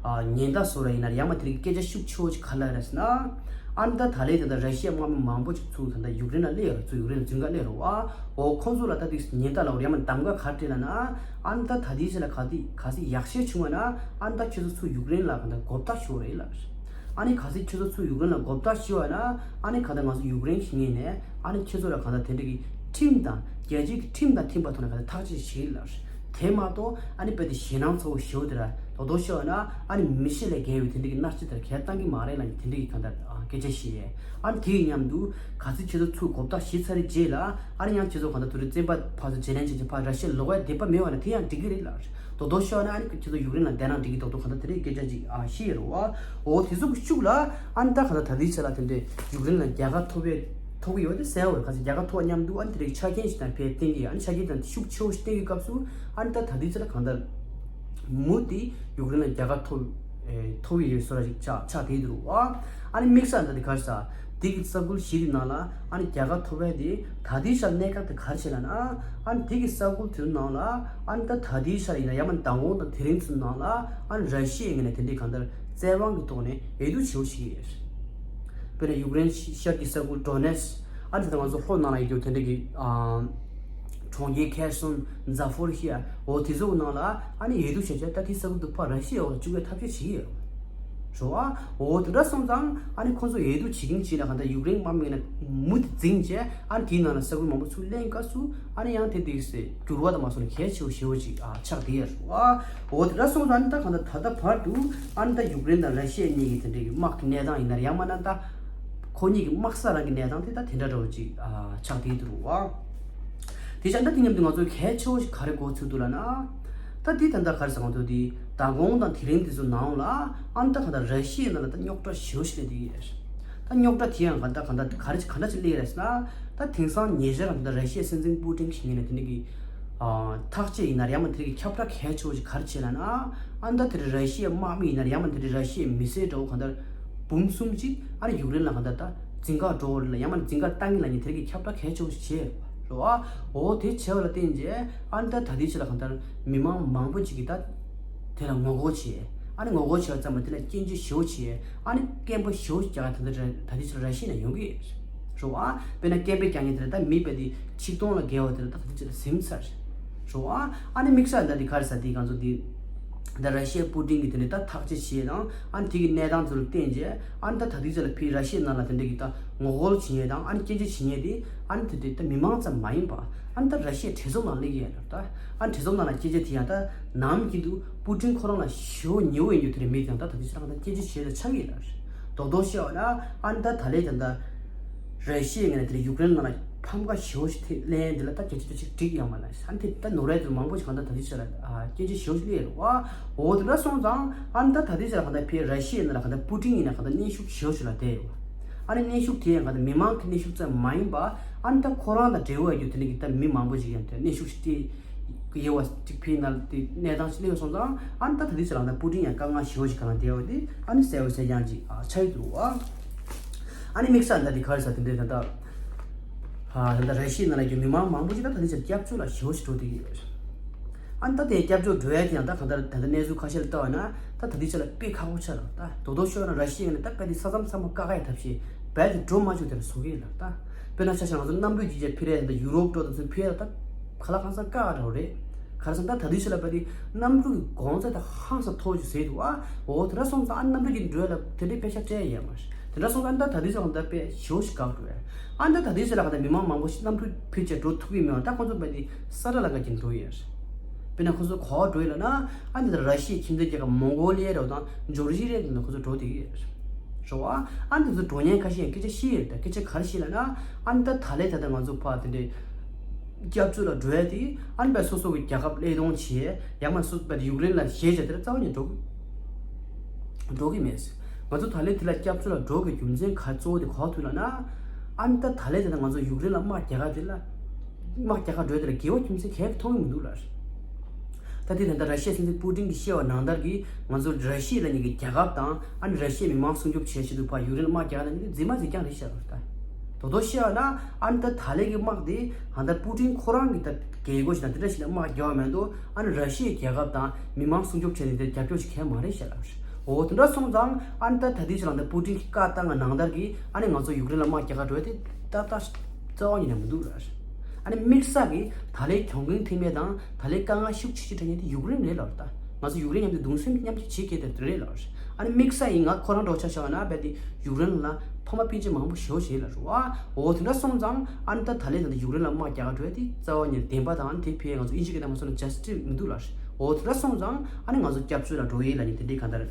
ཨ་ཉེན་བརྡ་བཟོ་ར་ཡིན་ན་ཡང་མ་དེ་འདྲ་གི་སྐད་ཆ་ཤུགས་ཆེ་བོ་ཞིག་ག་ལབ་རེད་ཟེར་ན། ཨ་ནི་ད་ད་ལས་ད་ད་ར་ཤི་ཡ་དམག་མི་མང་པོ་ཅིག་ཚུར་ད་ད་ཡུཀ་རེན་ལ་སླེབས་ཡོད་རེད། ཚུར་ཡུཀ་རེན་ལ་འཛིན་ག་སླེབས་རེད་བ། འོ་ཁོང་ཚོ་ལ་ད་དེ་ཉེན་བརྡ་ལབ་ཡང་མ་གདམ་ག་ག་རེ་སྤྲད་ལབ་ན་ཨ་ནི་ད་ད་ལྟའི་ཆ་ལ་ག་དེ་ག་ཚོད་ཡག་ཤོས་བྱུང་བ་ན་ཨ་ནི་ད་ཁྱོད་ཚོ་ཚུར་ཡུཀ་རེན་ལ་ག་ད་མགོ་བཏགས་ཤོག་རེད་ལབ། ཨ་ནི་ག་ཚོད་ཁྱོད་ཚོ་ཚུར་ཡུཀ་རེན་ལ་མགོ་བཏགས་ཤོག་བ་ན་ཨ་ནི་ག་ད་ང་ཚོ་ཡུཀ་རེན་གྱི་ངོས་ནས་ཨ་ནི་ཁྱོད་ཚོ་ལ་ག་ད་དེ་འདྲ་གི་ཁྲིམས་དང་རྒྱལ་སྤྱི་གི་ཁྲིམས་དང་མཐུན་པ་ཐོག་ནས་ག་ད་ཐག་གཅོད་བྱེད་ལབ། དེ་མ་གཏོགས་ཨ་ནི་དཔེ་དེ་ཞེད་སྣང་ཚ་བོ་ཞེ་བོ་དེ་ར་རྡོག་རྡོག་ཤོར་བ་ན་ཨ་ནི་མི་ཤི་ལས་བརྒལ་བའི་དེ་འདྲ་གི་མནར་གཅོད་དེ་ར་ག་ཡ་བཏང་གི་མ་རེད་ལབ་ནས་དེ་འདྲ་གི་ག་ད་སྐད་ཆ་བཤད་ཡས། ཨ་ནི་དེ་ཡི་མཉམ་དུ་ག་ཚོད་ཁྱེད་ཚོ་ཚུར་མགོ་བཏགས་བྱས་ཚར་རྗེས་ལ་ཨ་ནི་ཡང་ཁྱེད་ཚོ་ག་ད་དུ་རེ་བཙན་པ་ཕར་ཚུར་བརྗེ་ལེན་བྱེད་ཀྱི་ཕར་ར་ཤི་ཡ་ལོག་ཡ་དེ་པ་མེད་བ་ན་དེ་ཡང་འགྲིག་གི་རེད་ལབ། རྡོག་རྡོག་ཤོར་བ་ན་ཨ་ནི་ཁྱེད་ཚོ་ཡུཀ་རེན་ལ་བསྡད་ན་འགྲིག་གི་རྡོག་རྡོག་ག་ད་དེ་འདྲའི་སྐད་ཆ་ཅིག་ཨ་བཤད་ཡོད་རེད་བ། འོ་དེ་ཚོ་གི་ཤུགས་ལ་ཨ་ནི་ད་ག་ད་ད་ལྟའི་ཆ་ལ་དེ་འདྲའི་ཡུཀ་རེན་ལ་རྒྱལ་ཁ་ཐོབ་ཡས་ཐོབ་གི་ཡོད་དེ་གསལ་བོ་རེད། ག་ཚོད་རྒྱལ་ཁ་ཐོབ་མཉམ་དུ་ཨ་ནི་དེ་འདྲའི་ཆ་རྐྱེན་ཞིག་དང་ཕར་བསྟན་གི་ཡོད། ཨ་ནི་ཆ་རྐྱེན་དང་ཤུགས་ཆེ་བོ་ཞིག་བསྟན་གི་སྐབས་སུ་ཨ་ནི་ད་ད་ལྟའི་ཆ་ལ་གང་ལྟར་མུ་མཐུད་ཡུཀ་རེན་ལ་རྒྱལ་ཁ་ཐོབ་ཨེ་ཐོབ་ཡོད་བཟོ་འདྲ་ཞིག་ཆགས་ཆགས་བསྡད་འདུག་བ། ཨ་ནི་དམིགས་བསལ་ད་དེ་ག་རེ་ཟ། དེ་གི་ས་ཁུལ་བཞི་གི་ནང་ལ་ཨ་ནི་རྒྱལ་ཁ་ཐོབ་ཡ་དེ་ད་ལྟའི་ཆར་གནད་འགག་དེ་ག་རེ་བྱས་ལབ་ན། ཨ་ནི་དེ་གི་ས་ཁུལ་དེ་ནང་ལ་ཨ་ནི་ད་ད་ལྟའི་ཆར་ཡིན་ན་ཡང་མིན་མདང་དགོང་དང་དེ་རིང་ཚོའི་ནང་ལ་ཨ་ནི་ར་ཤི་ཡའི་ངོས་ནས་དེ་འདྲའི་གང་ལྟར་བཙན་དབང་གི་ཐོག་ནས་འོས་བསྡུ་བྱེད་དགོས་ཞིག་ཡོད། དཔེར་ན་ཡུཀ་རེན་ཤར་གྱི་ས་ཁུལ་ཌོ་ནེ་སི་ཨ་ནི་ད་ལྟ་ང་ཚོ་ལྷོ་ནང་ལ་ཡོད་རྒྱུ་དེ་འདྲ་གི་ཨ། གྲོང་ཁྱེར་ཁེར་སོན་ཛ་ཕོ་རི་ཤི་ཡ་འོ་དེ་ཚོ་ནང་ལ་ཨ་ནི་འོས་བསྡུ་བྱས་བྱས་ད་དེ་ས་ཁུལ་དུ་ཕར་ར་ཤི་ཡའི་འོག་ལ་བཅུག་པའི་ཐབས་ཤེས་བྱེད་ཀྱི་ཡོད་རེད་བ། འོ་དེ་འདྲ་སོང་ཙང་ཨ་ནི་ཁོང་ཚོ་འོས་བསྡུ་བྱེད་ཀྱིན་བྱེད་ལ་གང་ལྟར་ཡུཀ་རེན་དམག་མི་ངོས་ནས་མུ་མཐུད་འཛིང་བྱས་ཨ་ནི་དེའི་ནང་ལ་ས་ཁུལ་མང་པོ་ཚུར་ལེན་སྐབས་སུ་ཨ་ནི་ཡང་དེ་དེ་སེ་འགྱུར་བ་དང་མ་སོང་ནས་གལ་ཆེ་བོ་ཞེ་བོ་ཅིག་ཨ་ཆགས་བསྡད་ཡོད་རེད་བ། འོ་དེ་འདྲ་སོང་ཙང་ཨ་ནི་ད་གང་ལྟར་ད་ལྟ་བར་དུ་ཨ་ནི་ད་ཡུཀ་རེན་དང་ར་ཤི་ཡ་གཉིས་ཀྱི་དེ་འདྲའི་དམག་གི་གནས་སྟངས་ཡིན་ན་ཡང་མིན་ན་ད། ཁོ་གཉིས་ཀྱི་དམག་ས་རང་གི་གནས་སྟངས་དེ་ད་དེ་འདྲ་འདྲ་བོ་ཅིག་ཨ་ཆགས་བསྡད་འདུག་བ། དེ་བྱས་ད་དེ་མཉམ་དུ་ང་ཚོ་གལ་ཆེ་བོ་ཞིག་ག་རེ་གོ་ཚུལ་འདུག་ལབ་ན། ད་དེ་ད་ལྟ་ག་རེ་ཟེར་ང་ཚོ་དེ་མདང་དགོང་དང་དེ་རིང་དེ་ཚོ་ནང་ལ་ཨ་ནི་ད་ག་ད་ར་ཤི་ཡའི་ནང་ལ་ད་རྙོག་དྲ་ཞེ་བོ་ཞིག་སླེབས་བསྡད་ཡོད་རེད། ད་རྙོག་དྲ་དེ་ཡང་ག་ད་ག་ད་ག་རེ་ག་འདྲ་ཞིག་སླེབས་ཡོད་རེད་ཟེར་ན། ད་དེང་སང་ཉེ་ཆར་ད་ར་ཤི་ཡའི་སྲིད་འཛིན་པུ་ཏིན་གྱི་ངོས་ནས་དེ་འདྲ་གི་ཨ་ཐག་གཅོད་ཡིན་ན་ཡང་མིན་དེ་རིང་གི་ཁྱབ་བསྒྲགས་གལ་ཆེ་བོ་ཞིག་ག་རེ་བྱས་ལབ་ན། ཨ་ནི་ད་དེ་རིང་ར་ཤི་ཡའི་དམག་མི་ཡིན་ན་ཡང་མིན་དེ་རིང་ར་ཤི་ཡའི་མི་སེར་འདྲ་བོ་གང་ལྟར་འབུམ་གསུམ་ཅིག་ཨ་ནི་ཡུཀ་རེན་ལ་གང་ལྟར་ད་འཛིན་ག་འགྲོ་བ་རེད་ལ་ཡང་མིན་འཛིན་ག་བཏང་གི་ལབ་མཁན་དེ་རིང་གི་ཁྱབ་བསྒྲགས་གལ་ཆེ་བོ་ཞིག་བྱས་རེད་བ། འོ་དེ་བྱས་པ་ལ་བརྟེན་བྱས་ཨ་ནི་ད་ད་ལྟའི་ཆ་ལ་གང་ལྟར་མི་མང་མང་པོ་ཅིག་གིས་ད་དེ་ལ་ངོ་རྒོལ་བྱས། ཨ་ནི་ངོ་རྒོལ་བྱས་པ་ཙམ་མ་དེ་ལ་སྐྱོན་བརྗོད་ཞེ་བོ་བྱས། ཨ་ནི་སྐད་འབོད་ཞེ་བོ་རྒྱག་ད་ད་ད་ལྟའི་ཆར་ར་ཤི་ཡ་ནང་ཡོང་གི་རེད་བ། དཔེར་ན་སྐད་འབོད་རྒྱག་མཁན་དེ་ལ་ད་མི་དཔེ་དེ་ཆིག་སྟོང་ལ་བརྒལ་བ་དེ་ལ་ད་ད་ལྟའི་ཆར་ཟིན་ཚར་རེད་བ། ཨ་ནི་དམིགས་བསལ་ད་དེ་ག་རེ་ཟེར་དེ་ང་ཚོ་དེ་ད་ར་ཤི་ཡ་པུ་ཏིན་གྱི་དེ་འདྲའི་ད་ཐག་གཅོད་བྱས་དང་ཨ་ནི་དེ་གི་གནས་སྟངས་ཚོ་ལ་བརྟེན་བྱས་ཨ་ནི་ད་ད་ལྟའི་ཆར་ལ་ཕར་ར་ཤི་ཡའི་ནང་ལ་དེ་འདྲ་གི་ད་ངོ་རྒོལ་བྱེད་མཁན་དང་ཨ་ནི་སྐྱོན་བརྗོད་བྱེད་མཁན་དེ་ཨ་ནི་དེ་འདྲའི་ད་མི་མང་ཙམ་མ་ཡིན་པ་ཨ་ནི་ད་ར་ཤི་ཡའི་གྲོས་ཚོགས་ནང་སླེབས་ཀྱི་ཡོད་རེད་ད། ཨ་ནི་གྲོས་ཚོགས་ནང་ལ་སྐད་ཆ་དེ་ཡང་ད་ནམ་རྒྱུན་དུ་པུ་ཏིན་ཁོ་རང་ལ་ཞེ་བོ་ཉེ་བོ་ཡིན་རྒྱུ་དེ་འདྲ་མི་དེ་ཡང་ད་ད་ལྟའི་ཆར་ད་སྐད་ཆ་བཤད་ད་ཆགས་ཀྱི་ཡོད་རེད། རྡོག་རྡོག་བཤད་པ་ན་ཨ་ནི་ད་ད་ལས་ད་ད་ར་ཤི་ཡའི་ངོས་ནས་དེ་ཡུཀ་རེན་ནང་ལ་ཕམ་ཁ་ཞེ་བོ་ཞིག་ཐེབས་ལན་དེ་ལ་ད་སྐད་ཆ་ད་ཅིག་འགྲིག་ཡོད་མ་རེད། ཨ་ནི་དེ་ད་ནོར་ཝེ་དུ་མང་པོ་ཞིག་གང་ད་ད་ལྟའི་ཆར་ལ་སྐད་ཆ་ཞེ་བོ་ཞིག་སླེབས་ཡོད་རེད་བ། འོ་དེ་འདྲ་སོང་ཙང་ཨ་ནི་ད་ད་ལྟའི་ཆར་ལ་གང་ད་ཕར་ར་ཤི་ཡའི་ནང་ལ་གང་ད་པུ་ཏིན་ཡིན་ན་གང་ད་གནོན་ཤུགས་ཞེ་བོ་ཞིག་ལ་བསྡད་ཡོད། ཨ་ནི་གནོན་ཤུགས་དེ་ཡང་གང་ལྟར་མི་མང་གི་གནོན་ཤུགས་ཙམ་མ་ཡིན་པ། ཨ་ནི་ད་ཁོ་རང་དང་འབྲེལ་བ་ཡོད་དེ་འདྲ་གི་ད་མི་མང་པོ་ཞིག་ཡང་དེ་གནོན་ཤུགས་ཤིག་སྤྲད་ཡོད་པ་ཅིག་ཕི་ནང་དེ་གནས་སྟངས་ཤིག་སླེབས་སོང་ཙང་ཨ་ནི་ད་ད་ལྟའི་ཆར་ལ་ད་པུ་ཏིན་ཡང་དཀའ་ངལ་ཞེ་པོ་ཞིག་གང་ལ་བསྡད་ཡོད་དེ་ཨ་ནི་གསལ་པོ་གསལ་རྐྱང་ཅིག་ཨ་ཆགས་ཡོད་འདུག་ཨ། ཨ་ནི་དམིགས་བསལ་ད་དེ་ག་རེ་ཟེར་དེ་འདྲའི་ད་ད་ཨ་ད་ད་ར་ཤི་ཡའི་ནང་ལ་ཡོད་མི་མང་མང་པོ་ཞིག་ད་ད་ལྟའི་ཆར་སྐྱབས་བཅོལ་ལ་ཞེ་པོ་ཞིག་འགྲོ་བསྡད་ཡོད། ཨ་ནི་ད་དེ་སྐྱབས་བཅོལ་འགྲོ་ཡ་དེ་ཡང་ད་གང་ལྟར་ད་ལྟ་གནས་ཚུལ་ཁ་ཤས་ལ་ལྟ་བ་ན་ད་ད་ལྟའི་ཆ་ལ་དཔེ་ཁག་པོ་ཆགས་རེད། ད་རྡོག་རྡོག་ཤོད་ན་ར་ཤི་ཡ་ནས་ད་དཔེ་དེ་ས་མཚམས་ཚང་མ་བཀག་ཡ་ཐབས་ཤེས་རྦད་དེ་འགྲོ་མ་བཅུག་དེ་ལ་བཟོ་གི་ཡིན་ལ། ད་དཔེར་ན་ཆ་བཞག་ང་ཚོ་གནམ་གྲུ་གཅིག་བརྒྱབ་ཕེབས་རེད། ད་ཡུ་རོབ་འགྲོ་དང་ཚུར་ཕེབས་ད་ག་ལ་གང་ས་བཀག་འགྲོ་རེད། ག་རེ་ཟེར་ན་ད་ད་ལྟའི་ཆ་ལ་དཔེ་དེ་གནམ་གྲུ་གི་གོང་ཚད་ད་ཧང་སང་མཐོ་བོ་ཅིག་བཟོས་འདུག་ཨ། འོ་དེ་འདྲ་སོང་ཙང་ཨ་གནམ་གྲུ་གཅིག་འགྲོ་ཡ་ལ་དེ་འདྲའི་དཔེ་ཆ་སྤྲད་ཡ་ཡོད་མ་རེད། དེ་འདྲ་སོང་ཙང་ད་ད་ལྟའི་ཆ་ལ་ད་དཔེ་ཞེ་པོ་ཞིག་བཀག་འགྲོ་ཡ། ཨ་ད་ད་ལྟའི་ཆ་ལ་ག་ད་མི་མང་མང་པོ་ཞིག་གནམ་གྲུ་ཕེབས་བྱས་འགྲོ་ཐུབ་ཀྱི་མེད་པ་ད་ཁོང་ཚོ་དཔེ་དེ་ས་ཁྲ་ལ་བཀག་གིན་འགྲོ་ཡོད་རེད། དཔེར་ན་ཁོ་ཚོ་ག་པར་འགྲོ་ཡོད་ལབ་ན་ཨ་འདི་ལྟར་ར་ཤི་ཡའི་ཁྱིམ་མཚེས་རྒྱལ་ཁབ་མོང་གོ་ལི་ཡ་རེད་དང་ཇོར་ཇི་ཡ་རེད་དང་ཁོ་ཚོ་འགྲོ་བསྡད་ཀྱི་ཡོད་རེད། འགྲོ་བ། ཨ་ནི་དེ་ཚོ་འགྲོ་མཁན་ཁ་ཤས་ཡང་སྐད་ཆ་བཤད་ཡོད་རེད། ད་སྐད་ཆ་ག་རེ་བཤད་ལབ་ན། ཨ་ནི་ད་ད་ལན་ད་ལྟ་ང་ཚོ་ཕར་དེ་འདྲའི་སྐྱབས་བཅོལ་ལ་འགྲོ་ཡ་དེ། ཨ་ནི་བས་སོ་སོ་གི་རྒྱལ་ཁབ་བློས་གཏོང་བྱས། ཡང་མ་སོ་བས་ཡུཀ་རེན་ལ་ཞེད་བྱས་དེ་ལ་རྩ་བ་ནས་འགྲོ་གི་འགྲོ་གི་མེད། ང་ཚོ་ད་ལན་དེ་ལ་སྐྱབས་བཅོལ་ལ་འགྲོ་དགོས་རྒྱུ་མཚན་ག་གཙོ་བོ་དེ་ག་པར་ཐུག་ལབ་ན། ཨ་ནི་ད་ད་ལན་དེ་ལ་ང་ཚོ་ཡུཀ་རེན་ལ་དམག་རྒྱག་ག་དེ་ལ། དམག་རྒྱག་ག་འགྲོ་དེ་ལ་དགེ་བ་རྒྱུ་མཚན་གང་ཡང་མཐོང་གི་མི་འདུག་ལ། ད་ལྟའི་ད་ལྟ་ར་ཤི་ཡའི་སྲིད་འཛིན་པུ་ཏིན་གྱིས་བཤད་པ་ནང་ལྟར་གྱི་ང་ཚོ་ར་ཤི་ཡ་ལབ་མཁན་གྱི་རྒྱལ་ཁབ་དང་ཨ་ནི་ར་ཤི་ཡའི་མི་མང་སྲུང་སྐྱོབ་བྱེད་ཆེད་དུ་ཕར་ཡུཀ་རེན་ལ་དམག་རྒྱག་ལབ་མཁན་དེ་རྫུན་མ་རྫུན་རྐྱང་རེད་ཤག་ད། དོ་དོ་བཤད་པ་ན་ཨ་ནི་ད་ད་ལན་གྱི་དམག་དེ་ད་ལྟ་པུ་ཏིན་ཁོ་རང་གི་ད་རྒྱལ་སྒོ་ཞིག་དང་དེ་འདྲ་ཞིག་ལ་དམག་རྒྱག་པ་མ་གཏོགས། ཨ་ནི་ར་ཤི་ཡའི་རྒྱལ་ཁབ་དང་མི་མང་སྲུང་སྐྱོབ་བྱས་ནས་དེ་རྒྱབ་སྐྱོར་ཞིག་གང་ཡང་མ་རེད་ཤག་ལ། འོ་དེ་འདྲ་སོང་ཙང་ཨ་ནི་ད་ད་ལྟའི་ཆ་ལ་ད་པུ་ཏིན་གྱིས་བཀའ་བཏང་བ་ནང་ལྟར་གྱི་ཨ་ནི་ང་ཚོ་ཡུཀ་རེན་ལ་དམག་རྒྱག་ག་འགྲོ་ཡ་དེ་ད་ད་རྩ་བ་ཉིད་ནས་མི་འདུག་ལ། ཨ་ནི་དམིགས་བསལ་གྱིས་ད་ལན་གྱོང་གུན་ཐེབས་མཁན་དང་ད་ལན་དཀའ་ངལ་ཤུགས་ཆེ་ཤོས་འཕྲད་མཁན་དེ་ཡུཀ་རེན་རེད་ལབ་རེད་ད། ང་ཚོ་ཡུཀ་རེན་མཉམ་དུ་གདུང་སེམས་མཉམ་སྐྱེད་བྱེད་མཁན་དེ་རེད་ལབ་རེད། ཨ་ནི་དམིགས་བསལ་ཡིན་ང་ཁོ་རང་འགྲོ་ཆ་བཞག་ན་རྦད་དེ་ཡུཀ་རེན་ལ་ཕ་མ་སྤུན་མཆེད་མང་པོ་ཞེ་པོ་ཞིག་ལ་རེད་བ། འོ་དེ་འདྲ་སོང་ཙང་ཨ་ནི་ད་ད་ལན་ད་ལྟ་ཡུཀ་རེན་ལ་དམག་རྒྱག་ག་འགྲོ་ཡ་དེ་རྩ་བ་ཉིད་བདེན་པ་དང་དེ་ཕི་ང་ཚོ་ཨིན་ཇི་སྐད་ནང་མ་སོང་ན་ཇ་སི་ཊི་སི་མི་འདུག་ལབ་རེད། འོ་དེ་འདྲ་སོང་ཙང་ཨ་ནི་ང་ཚོ་སྐྱབས་བཅོལ་ལ་འགྲོ་ཡས་ལབ་མཁན་དེ་འདྲའི་གང་ལྟར་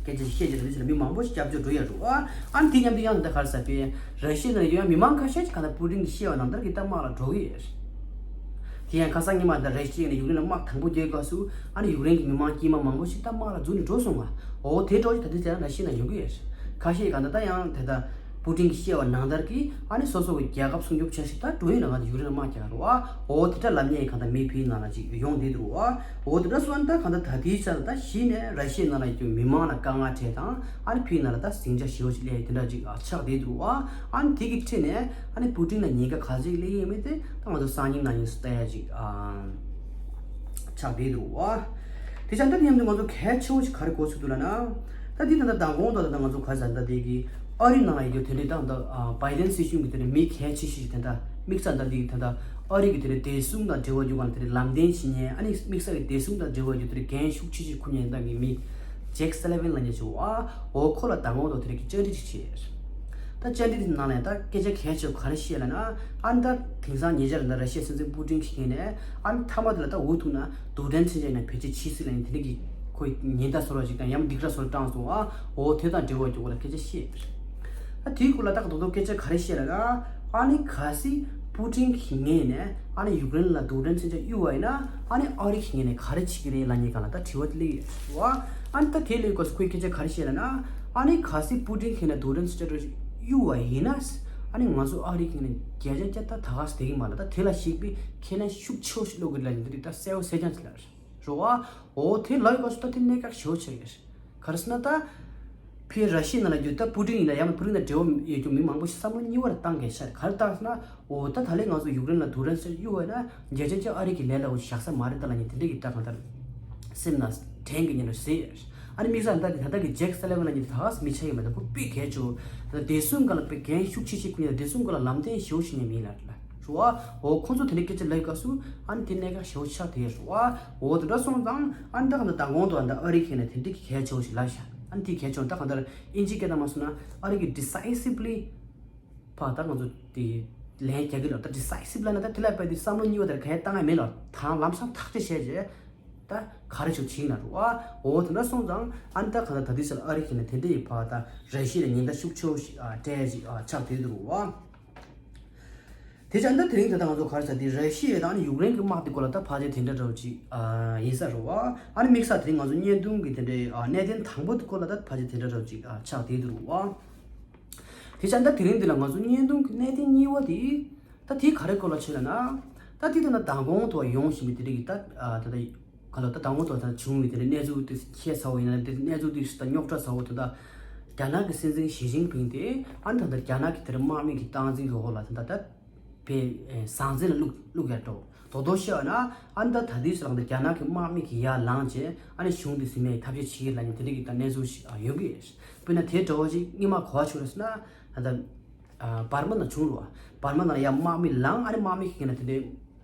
སྐད་ཆ་ཞིག་བཤད་ཀྱི་རེད། དེ་ཕྱིར་མི་མང་པོ་ཞིག་སྐྱབས་བཅོལ་འགྲོ་ཡས་རེད་བ། ཨ་ནི་དེ་མཉམ་དུ་ཡང་ད་ག་རེ་ཟེར་བས་ར་ཤི་ཡའི་ནང་ཡོད་ཡ་མི་མང་ཁ་ཤས་ཀྱིས་གང་ལྟར་པུ་ཏིན་གྱིས་བཤད་པ་ནང་ལྟར་གྱི་ད་དམག་ལ་འགྲོ་གི་ཡོད་རེད། དེ་ཡང་ཁ་སང་ཉི་མ་ད་ར་ཤི་ཡ་ནས་ཡུཀ་རེན་ལ་དམག་དང་པོ་རྒྱག་སྐབས་སུ་ཨ་ནི་ཡུཀ་རེན་གྱི་མི་མང་དཀྱུས་མ་མང་པོ་ཞིག་ད་དམག་ལ་འཛུལ་ནས་འགྲོ་སོང་བ། འོ་དེ་འདྲ་ཞིག་ད་ལྟའི་ཆ་ལ་ར་ཤི་ཡའི་ནང་ཡོང་གི་ཡོད་རེད། ཁ་ཤས་གང་ལྟར་ད་ཡང་དེ་ད་པུ་ཏིན་གྱིས་བཤད་པ་ནང་ལྟར་གྱི་ཨ་ནི་སོ་སོ་གི་རྒྱལ་ཁབ་སྲུང་སྐྱོབ་བྱ་ཞིག་ད་འགྲོ་ཡིན་ལ་ང་ཚོ་ཡུཀ་རེན་ལ་དམག་རྒྱག་རེད་བ། འོ་དེ་འདྲ་ལབ་མཁན་གང་ལྟར་མི་ཕིའི་ནང་ལ་ཅིག་ཡོང་བསྡད་འདུག་བ། འོ་དེ་འདྲ་སོང་ད་གང་ལྟར་ད་ལྟའི་ཆ་ལ་ད་གཞི་ནས་ར་ཤི་ཡའི་ནང་ལ་ཡོད་མི་མང་ལ་དཀའ་ངལ་འཕྲད་དང་ཨ་ནི་ཕིའི་ནང་ལ་ད་ཟིང་ཆ་ཞེ་པོ་ཅིག་སླེབས་དེ་འདྲ་ཅིག་ཆགས་བསྡད་འདུག་བ། ཨ་ནི་དེ་གི་འཕྲད་ནས་ཨ་ནི་པུ་ཏིན་ལ་ཉེན་ཁ་ག་ཚོད་སླེབས་ཡོད་མེད་དེ་ད་ང་ཚོ་སང་ཉིན་གནངས་ཉིན་སུ་ལྟ་ཡ་ཅིག་ཨ། ཆགས་བསྡད་འདུག་བ། དེ་ཆ་འདི་མཉམ་དུ་ང་ཚོ་གལ་ཆེ་བོ་ཞིག་ག་རེ་གོ་ཚུལ་འདུག་ལབ་ན། ད་འདི་ད་ལྟ་མདང་དགོང་དང་ད་ལྟ་ང་ཚོ་ག་ཚོད་ད་ལྟ་དེ་གི་ཨ་རི་ནང་ལ་ཡོད་དེ་འདྲའི་ད་ལྟ་བའི་ཌེན་སྲིད་གཞུང་གི་དེ་འདྲའི་མི་གལ་ཆེ་ཤོས་ཤིག་དེ་འདྲ་དམིགས་བསལ་ད་འདི་གི་ད་ལྟ་ཨ་རི་གི་དེ་འདྲའི་བདེ་སྲུང་དང་འབྲེལ་བ་ཡོད་ག་ལ་དེ་འདྲའི་ལམ་སྟོན་བྱེད་མཁན་ཨ་ནི་དམིགས་བསལ་གི་བདེ་སྲུང་དང་འབྲེལ་བ་ཡོད་དེ་འདྲའི་འགན་ཤུགས་ཆེ་ཤོས་འཁུར་མཁན་ད་གི་མི་ཇེག་སེ་ལི་ཝན་ལབ་མཁན་ཅིག་ཡོད་བ། འོ་ཁོ་ལ་མདང་དགོང་དང་དེ་འདྲའི་གི་བཅར་འདྲི་ཅིག་བྱས། ད་བཅར་འདྲི་དེ་ནང་ལ་ཡང་ད་སྐད་ཆ་གལ་ཆེ་བ་ག་རེ་བཤད་ལབ་ན། ཨ་ནི་ད་དེང་སང་ཉེ་ཆར་ད་ར་ཤི་ཡའི་སྲིད་འཛིན་པུ་ཏིན་གྱི་ངོས་ནས་ཨ་ནི་མཐའ་མ་དེ་ལ་ད་འུ་ཐུག་ན་རྡུལ་ཕྲན་མཚོན་ཆ་ཡིན་ན་བེད་སྤྱོད་བྱེད་སྲིད་ལབ་ནས་དེ་འདྲ་གི་ཁོས་ཉེན་བརྡ་བཟོ་འདྲ་ཅིག་དང་ཡང་སྡིགས་ར་བཟོ་འདྲ་བཏང་སོང་བ། འོ་དེ་དང་འབྲེལ་བ་ཡོད་སྐོར་ལ་སྐད་ཆ་བཤད། ད་དེའི་སྐོར་ལ་ད་རྡོག་རྡོག་སྐད་ཆ་ག་རེ་བཤད་ལབ་ན། ཨ་ནི་གལ་སྲིད་པུ་ཏིན་གྱི་ངོས་ནས་ཨ་ནི་ཡུཀ་རེན་ལ་རྡུལ་ཕྲན་མཚོན་ཆ་གཡུགས་པ་ཡིན་ན་ཨ་ནི་ཨ་རི་གི་ངོས་ནས་ག་རེ་བྱེད་ཀྱི་རེད་ལབ་མཁན་སྒང་ལ་ད་དྲི་བ་དེ་སླེབས་ཡོད་རེད་བ། ཨ་ནི་ད་དེ་སླེབས་སྐབས་སུ་ཁོས་སྐད་ཆ་ག་རེ་བཤད་ལབ་ན། ཨ་ནི་གལ་སྲིད་པུ་ཏིན་གྱི་ངོས་ནས་རྡུལ་ཕྲན་མཚོན་ཆ་གཡུགས་པ་ཡིན་ན། ཨ་ནི་ང་ཚོ་ཨ་རི་གི་ངོས་ནས་བརྒྱ་ཆ་བརྒྱ་ད་ད་ག་སེ་བསྡད་ཀྱི་མ་རེད། ད་དེ་ལ་གཞིགས་པའི་ཁས་ལེན་ཤུགས་ཆེ་བོ་ཞིག་སློག་གི་རེད་ལབ་མཁན་དེ་རིགས་ད་གསལ་པོ་གསལ་རྐྱང་ཅིག་ལབ་རེད་བ། འོ་དེ་ལབ་སྐབས་སུ་ད་དེ་གནད་འགག་ཞེ་པོ་ཆགས་ཀྱི་རེད། ག་རེ་ཟེར་ན་ད། ཕར་ར་ཤི་ཡ་ནང་ལ་ཡོད་ད་པུ་ཏིན་ཡིན་ན་ཡང་ན་པུ་ཏིན་དང་འབྲེལ་བ་ཡོད་རྒྱུ་མི་མང་པོ་ཞིག་བསམ་བློ་གཉིས་པ་རེ་བཏང་གལ་ཆེ་རེད། ག་རེ་བཏང་ཟེར་ན། འོ་ད་ད་ལན་ང་ཚོ་ཡུཀ་རེན་ལ་རྡུལ་ཕྲན་ཚོན་ཆ་གཡུགས་པ་ཡིན་ན་བརྒྱ་ཆ་བརྒྱ་ཨ་རི་གི་ལས་སླ་པོ་བཞག་ས་མ་རེད་ད་ལབ་མཁན་དེ་འདྲ་གི་ད་གང་ལྟར་སེམས་ནང་དྲན་གྱི་ཉིན་རེ་ཟེར། ཨ་ནི་དམིགས་བསལ་ད་གི་ད་ལྟ་གི་ཇེག་སེ་ལི་ཝན་ལབ་མཁན་དེ་ད་ག་སེ་མི་ཆགས་ཀྱི་མ་རེད། ད་ཁོ་དཔེ་གལ་ཆེ་བོ། ད་བདེ་སྲུང་སྒང་ལ་དཔེ་འགན་ཤུགས་ཆེ་ཤོས་ཁུར་མཁན་དང་བདེ་སྲུང་སྒང་ལ་ལམ་སྟོན་ཞེ་པོ་བྱེད་མཁན་མི་ཡིན་ལབ་རེད་བ། འོ་ཁོང་ཚོ་དེ་འདྲའི་སྐད་ཆ་ལབ་སྐབས་སུ་ཨ་ནི་དེ་གནད་འགག་ཞེ་པོ་ཆགས་བསྡད་རེད་བ། འོ་དེ་འདྲ་སོང་ཙང་ཨ་ནི་ད་གང་ལྟར་མདང་དགོང་དུ་ཨ་ནི་ད་ཨ་རི་གི་ངོས་ནས་དེ་འདྲའི་གལ་ཆེ་བོ་ཞིག་ལབ་ཤག་ཨ་ནི་དེ་གལ་ཆེ་བོ་ད་གང་ལྟར་ཨིན་ཇི་སྐད་དང་མ་སོང་ན་ཨ་རི་གི་ཌི་སའི་སིབ་ལི་ཕར་ད་ང་ཚོ་དེ་ལན་རྒྱག་གི་ལབ། ད་ཌི་སའི་སིབ་ལབ་ན་ད་དེ་ལ་དཔེ་དེ་བསམ་བློ་གཉིས་པ་དེར་གང་ཡང་བཏང་ཡ་མེད་ལབ། ད་ལམ་སང་ཐག་གཅོད་བྱས་རྗེས་ད་ག་རེ་བྱུང་བྱས་ན་རེད་བ། འོ་དེ་འདྲ་སོང་ཙང་ཨ་ནི་ད་གང་ལྟར་ད་དུས་ཚོད་ལ་ཨ་རི་གི་ངོས་ནས་དེ་འདྲ་ཡི་ཕར་ད་ར་ཤི་ཡ་ལ་ཉེན་བརྡ་ཤུགས་ཆེ་བོ་ཞིག་ཨ་སྤྲད་ཅིག་ཨ་ཆགས་བསྡད་འདུག་བ། དེ་བྱས་ད་དེ་རིང་ད་ལྟ་ང་ཚོ་ག་རེ་ཟེར་དེ་ར་ཤི་ཡ་དང་ཡུཀ་རེན་གྱི་དམག་དེ་སྐོར་ལ་ད་ཕལ་ཆེར་དེ་འདྲ་འདྲ་བོ་ཅིག་ཨ་ཡིན་ས་རེད་བ། ཨ་ནི་དམིགས་བསལ་དེ་རིང་ང་ཚོ་བརྙན་ཐུང་གི་དེ་འདྲའི་ཨ་གནད་དོན་དང་པོ་དེ་སྐོར་ལ་ད་ཕལ་ཆེར་དེ་འདྲ་འདྲ་བོ་ཅིག་ཨ་ཆགས་བསྡད་འདུག་བ། དེ་བྱས་ད་དེ་རིང་འདི་ལ་ང་ཚོ་བརྙན་ཐུང་གི་གནད་དོན་གཉིས་པ་དེ་ད་དེ་ག་རེ་སྐོར་ལ་བྱས་ལབ་ན། ད་དེ་ད་ལྟ་མདང་དགོང་དུ་ཡོང་བཞིན་པའི་དེ་རིང་གི་ད་ཨ་ད་ལྟ་ག་ལ་ད་དང་པོ་དང་ད་བྱུང་བའི་དེ་འདྲའི་གནས་ཚུལ་དེ་ཁྱད་མཚར་བོ་ཡིན་ན་དེ་གནས་ཚུལ་དེ་ད་རྙོག་དྲ་ཚ་བོ་དེ་ད་རྒྱ་ནག་གི་སྲིད་འཛིན་ཞི་ཅིན་ཕིང་དེ་ཨ་ནི་ད་ལྟ་རྒྱ་ནག་གི་དེ་འདྲ་དམག་མི་གི་སྟངས་འཛིན་གི་འོག་ལ་དེ་ད་ད་བའི་ཟང་ཟིང་ལ་བླུག་བླུག་ཡ་འགྲོ་དོ་དོ་ཤི་བ་ན་ཨ་ནི་ད་ད་དུས་སུ་རང་ད་རྒྱ་ནག་གི་དམག་མི་གི་ཡར་ལངས་རྗེས་ཨ་ནི་གཞུང་དེ་ཟིན་མའི་ཐབས་ཤེས་བྱེད་ཀྱི་ལ་ནི་དེ་འདྲ་གི་ད་གནས་ཚུལ་ཞིག་ཡོང་གི་ཡོད། དཔེར་ན་དེ་འདྲ་བོ་ཞིག་སྔོན་མ་ག་བ་བྱུང་རེད་ཟེར་ན་ད་ལྟ། ཨ་བར་མ་ནང་བྱུང་རེད་བ། བར་མ་ནང་ཡང་དམག་མི་ལངས་ཨ་ནི་དམག་མི་གི་ན་དེ་འདྲའི་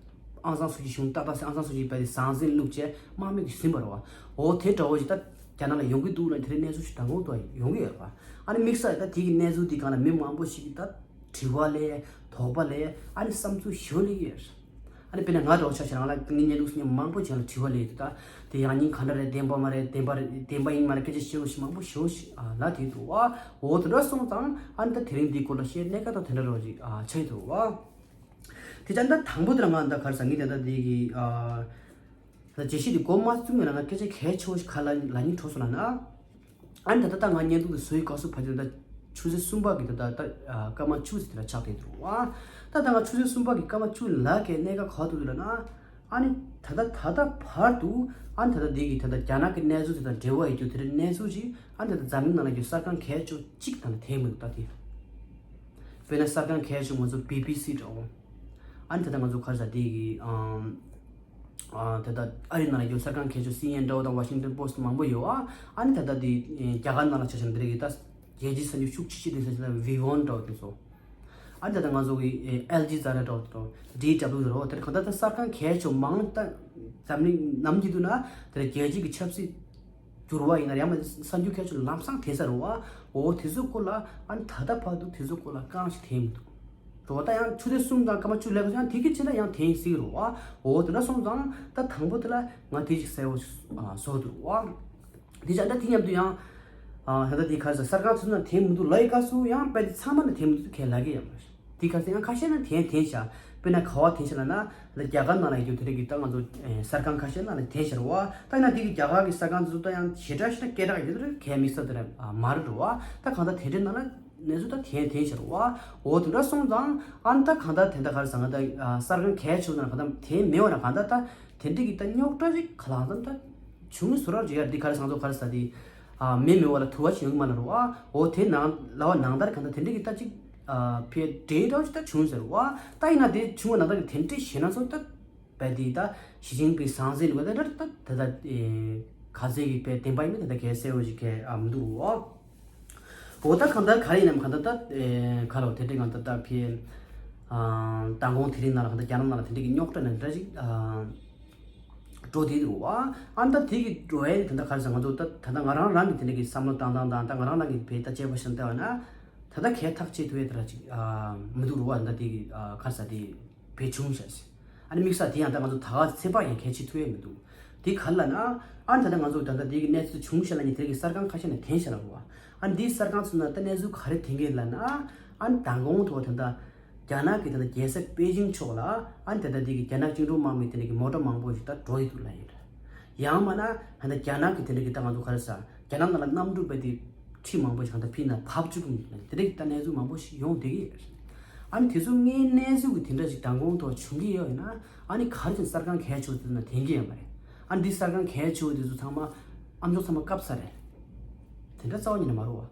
ཨང་སང་སུ་ཅི་གཞུང་ཏག་ཏག་སེ་ཨང་སང་སུ་ཅི་བས་དེ་ཟང་ཟིང་བླུགས་བྱས་དམག་མི་གི་ཟིན་པ་རེད་བ། འོ་དེ་འདྲ་བོ་ཞིག་ད་རྒྱ་ནག་ལ་ཡོང་གི་འདུག་ལ་དེ་འདྲའི་གནས་ཚུལ་ཞིག་དང་པོ་དུ་ཡོང་གི་ཡོད་རེད་བ། ཨ་ནི་དམིགས་བསལ་ད་དེ་གི་གནས་ཚུལ་དེ་སྒང་ལ་མི་མང་པོ་ཞིག་གིས་ད་དྲི་བ་ལས་དོགས་པ་ལས་ཨ་ནི་བསམ་ཚུལ་ཞུ་ལེ་ཡོད་རེད། ཨ་ནི་དཔེར་ན་ང་འདྲ་བོ་ཆ་བཞག་རང་ལ་ངའི་བརྙན་ཐུང་སྙན་མང་པོ་ཅིག་ལ་དྲི་བ་སླེབས་འདུག་ད་དེ་ཡང་སྙིང་ག་འདྲ་རེད། བདེན་པ་མ་རེད། བདེན་པ་རེད། བདེན་པ་ཡིན་མ་རེད། སྐད་ཆ་བཤད་འོ་ཞིག་མང་པོ་ཞུ་ཞིག་ལ་དེ་འདུག་བ། འོ་དེ་འདྲ་སོང་ཙང་ཨ་ནི་ད་དེ་རིང་འདིའི་སྐོར་ལ་བཤད་གནད་འགག་དང་དེ་འདྲ་རོ་ཞིག་ཆགས་འདུག་བ། དེ་ཅང་ད་དང་པོ་དེ་ལ་ང་ད་ག་རེ་ཟ་ངས་དེ་ད་དེ་གི་ད་བརྗོད་གཞི་དེ་འགོ་མ་བཙུགས་མེད་ལ་ང་སྐད་ཆ་གལ་ཆེ་བོ་ཞིག་ག་ལ་ལ་ཉིན་འཕྲོ་སོང་ལ་ན། ཨ་ནི་ད་ལྟ་ད་ང་བརྙན་ཐུང་དེ་བཟོ་ཡི་སྐབས་སུ་ཕ་དེ་ད་ཆུ་ཚོད་གསུམ་པ་གི་ད་ད་ད་སྐར་མ་བཅུ་ཙམ་དེ་ལ་ཆགས་བསྡད་འདུག་བ། ད་ད་ང་ཆུ་ཚོད་གསུམ་པ་གི་སྐར་མ་བཅུ་ལ་གའི་གནད་འགག་ག་ཐུག་འདུག་ལ་ན། ཨ་ནི་ད་ལྟ་ད་ལྟ་བར་དུ་ཨ་ནི་ད་ལྟ་འདི་གི་ད་ལྟ་རྒྱ་ནག་གི་གནས་ཚུལ་དེ་དང་འབྲེལ་བ་ཡོད་རྒྱུ་དེ་རིང་གནས་ཚུལ་ཅིག་ཨ་ནི་ད་ལྟ་འཛམ་གླིང་ནང་ལ་རྒྱུ་གསར་ཁང་གལ་ཆེ་གཅིག་དང་ལ་ཐེ་མི་འདུག་ད་དེ། དཔེར་ན་གསར་ཁང་གལ་ཆེ་ང་ཚོ་བི་བི་སི་འདྲ་བོ། ཨ་ནི་ད་ལྟ་ང་ཚོ་ག་རེ་ཟ་དེ་གི་ཨམ། ཨ་དེ་ད་ཨ་རི་ནང་ལ་རྒྱུ་གསར་ཁང་གལ་ཆེ་སི་ཨེན་ཨེན་འདྲ་བོ་དང་ཝ་ཤིང་ཏོན་པོ་སི་ཊི་མང་པོ་ཡོད་ཨ། ཨ་ནི་ད་ལྟ་དེ་རྒྱ་གར་ནང་ལ་ཆ་བཞག་ན་དེ་རིང་གི་ད་རྒྱལ་སྤྱིའི་གསར་འགྱུར་ཤུགས་ཆེ་ཤོས་དེ་ཟེར་ན་བི་ཝན་འདྲ་བོ་དེ་ཚོ། ཨ་ནི་ད་ལྟ་ང་ཚོ་གི་ཨལ་ཇི་ཛ་ར་འདྲ་བོ་དེ་ཚོ་ཌི་ཌབ་ལིའུ་འདྲ་བོ་དེ་གང་ལྟར་ད་གསར་ཁང་གལ་ཆེ་མང་ད་འཛམ་གླིང་ནམ་གྱི་འདུག་ན་དེ་རྒྱལ་སྤྱི་གི་ཆབ་སྲིད་འགྱུར་བ་ཡིན་ན་ཡང་མ་གསར་འགྱུར་གལ་ཆེ་ལམ་སང་ཐེབས་ས་རེད་བ། འོ་དེ་ཚོ་སྐོར་ལ་ཨ་ནི་ད་ལྟ་བར་དུ་དེ་ཚོ་སྐོར་ལ་རྐང་ཞིག་ཐེབས་མི་འདུག་འགྲོ་བ་ད་ཡང་ཆུ་ཚོད་གསུམ་དང་སྐར་མ་བཅུ་ལས་ཀ་ཡང་དེ་གི་ཕྱི་ལ་ཡང་དེང་སྲིད་རུ་བ། འོ་དེ་འདྲ་སོང་ཙང་ད་དང་པོ་དེ་ལ་ང་དེ་ཞིག་གསལ་བོ་བཟོ་དུ་བ། དེ་ཅག་ད་དེ་མཉམ་དུ་ཡང་ད་ལྟ་དེ་ག་རེ་ཟེར་གསར་ཁང་ཚོ་ན་དེང་མི་འདུག་ལ་ཡི་ག་སུ་ཡང་དཔེ་དེ་ཚང་མ་ན་དེང་མི་འདུག་ཁས་ལ་གི་ཡང་མ་རེད། དེ་ག་ཚོད་ཡང་ཁ་ཤས་ན་དེང་དེང་ཤ་དཔེར་ན་ག་བ་དེང་ཤ་ལ་ན་ད་རྒྱ་གར་ནང་ལ་ཡོད་དེ་རེད་གི་ད་ང་ཚོ་གསར་ཁང་ཁ་ཤས་ན་ལ་དེང་ཤ་རུ་བ། ད་ཡིན་ན་དེ་གི་རྒྱ་གར་གི་གསར་ཁང་ཚོ་ད་ཡང་ཞེ་དྲག་ཞེ་དྲག་སྐད་གྲགས་ཡོད་དེ་རེད་ཁས་དམིགས་བསལ་དེ་རེད་མ་རེད་རུ་བ། ད་གང་ལྟར་དེ་འདྲའི་ནང་ལ། གནས་ཚུལ་ད་དེ་དེ་ཤར་བ། འོ་དེ་འདྲ་སོང་ཙང་ཨ་ནི་ད་གང་ལྟར་དེ་འདྲ་ག་རེ་ཟེར་ང་ད་གསར་ཁང་གལ་ཆེ་བ་ན་གང་ལྟར་དེ་མེད་བ་ན་གང་ལྟར་ད་དེ་འདྲ་གི་ད་རྙོག་དྲ་ཞིག་ག་ལ་གང་ལྟར་ད་བྱུང་བཟོ་ར་རེད་ཡ། འདི་ག་རེ་ཟེར་ང་ཚོ་ག་རེ་ཟེར་དེ་མེད་མེད་བ་ལ་དུ་བ་ཞིག་ཡོང་གི་མ་ལ་རུ་བ། འོ་དེ་ནང་ལ་བ་ནང་ལྟར་གང་ལྟར་དེ་འདྲ་གི་ད་ཅིག་ཕེ་འབྲེལ་འདྲ་ཞིག་ད་བྱུང་ཟེར་བ། ད་ཡིན་ན་དེ་བྱུང་བ་ནང་ལྟར་གི་དེ་འདྲ་ཞེ་ན་ཚོ་ད། པའི་དེ་ད་ཞི་ཅིན་ཕིང་ཟང་ཟིང་ལུགས་དེ་འདྲ་ད་དེ་ད་ག་ཚད་ཀྱི་པའི་བདེན་པ་ཡིན་མིན་དེ་ད་གལ་གསལ་བོ་ཞིག་གལ་ཨ་མི་འདུག་འོ། འོ་ད་གང་ལྟར་ག་རེ་ཡིན་ནམ་གང་ལྟར་ད་ག་ལོ་དེ་འདྲའི་གང་ལྟར་ད་ཕི་མདང་དགོང་དེ་རིང་ནང་ལ་གང་ལྟར་རྒྱ་ནག་ནང་ལ་དེ་འདྲའི་གི་རྙོག་དྲ་ནང་འདྲ་ཞིག་འགྲོ་དེ་འདུག་འོ། ཨ་ད་དེ་གི་འགྲོ་ཡས་དེ་ད་ག་རེ་ཟེར་ང་ཚོ་ད་ད་ང་རང་རང་གི་དེ་འདྲའི་གི་བསམ་བློ་བཏང་སྟངས་དང་ད་ང་རང་རང་གི་བེད་ད་དཔྱད་པ་བཞིན་བལྟས་པ་ན་ད་ད་གལ་ཐག་ཆོད་ཐུབ་ཡས་དེ་འདྲ་ཞིག་མི་འདུག་འོ། ཨ་ད་དེ་གི་ག་རེ་ཟེར་དེ། བས་བྱུང་ཤག་ཟེར། ཨ་ནི་དམིགས་བསལ་དེ་ཡང་ད་ང་ཚོ་ད་ག་ཚེ་དཔག་ཡང་གལ་ཆེ་ཐུབ་ཡས་མི་འདུག་དེ་ག་རེ་ལབ་ན། ཨ་ནི་ད་ལྟ་ང་ཚོ་ད་ལྟ་དེ་གི་གནས་ཚུལ་བྱུང་ཤག་ལབ་ནས་དེ་གི་གསར་ཁང་ཁ་ཤས་ནས་འཐེན་ཤག་ལབ་རེད་བ། ཨ་ནི་འདིའི་གསར་ཁང་ཚོ་ན་ད་གནས་ཚུལ་ག་རེ་འཐེན་གི་ལབ་ན། ཨ་ནི་མདང་དགོང་ཐོག་ད་ལྟ་རྒྱ་ནག་གི་ད་ལྟ་རྒྱལ་ས་པེ་ཅིང་ཕྱོགས་ལ་ཨ་ནི་ད་ལྟ་དེ་གི་རྒྱ་ནག་བཅིངས་འགྲོལ་དམག་མི་དེ་འདྲ་གི་མོ་ཊ་མང་པོ་ཞིག་ད་འགྲོ་ཡི་འདུག་ལབ་ཡོད་རེད། ཡང་མིན་ན་ད་ལྟ་རྒྱ་ནག་གི་དེ་འདྲ་གི་ད་ང་ཚོ་ག་རེ་ཟ། རྒྱ་ནག་ནང་ལ་གནམ་གྲུ་བས་དེ་ཁྲི་མང་པོ་ཞིག་གང་ལྟར་ཕྱི་ནང་ཕབ་བཅུག་གི་འདུག་དེ་འདྲ་གི་ད་གནས་ཚུལ་མང་པོ་ཞིག་ཡོང་བསྡད་ཀྱི་ཡོད་རེད། ཨ་ནི་དེ་ཚོ་དངོས་གནས་ཚུལ་གི་དེ་འདྲ་ཞིག་མདང་དགོང་ཐོག་བྱུང་གི་ཡོད་ཡིན་ན་ཨ་ནི་ག་རེ་བྱས་ནས་གསར་ཁང་གལ་ཆེ་བོ་དེ་ཚོ་ནང་འཐེན་གྱི་ཡོད་མ་རེད། ཨ་ནི་འདི་གསར་ཁང་གལ་ཆེ་བོ་དེ་ཚོ་ཚང་མ་ཨ་མཆོག་ཚང་མ་བཀབ་ཚར་རེད། དེ་འདྲ་རྩ་བ་ཉིད་ནས་མ་རེད་བ།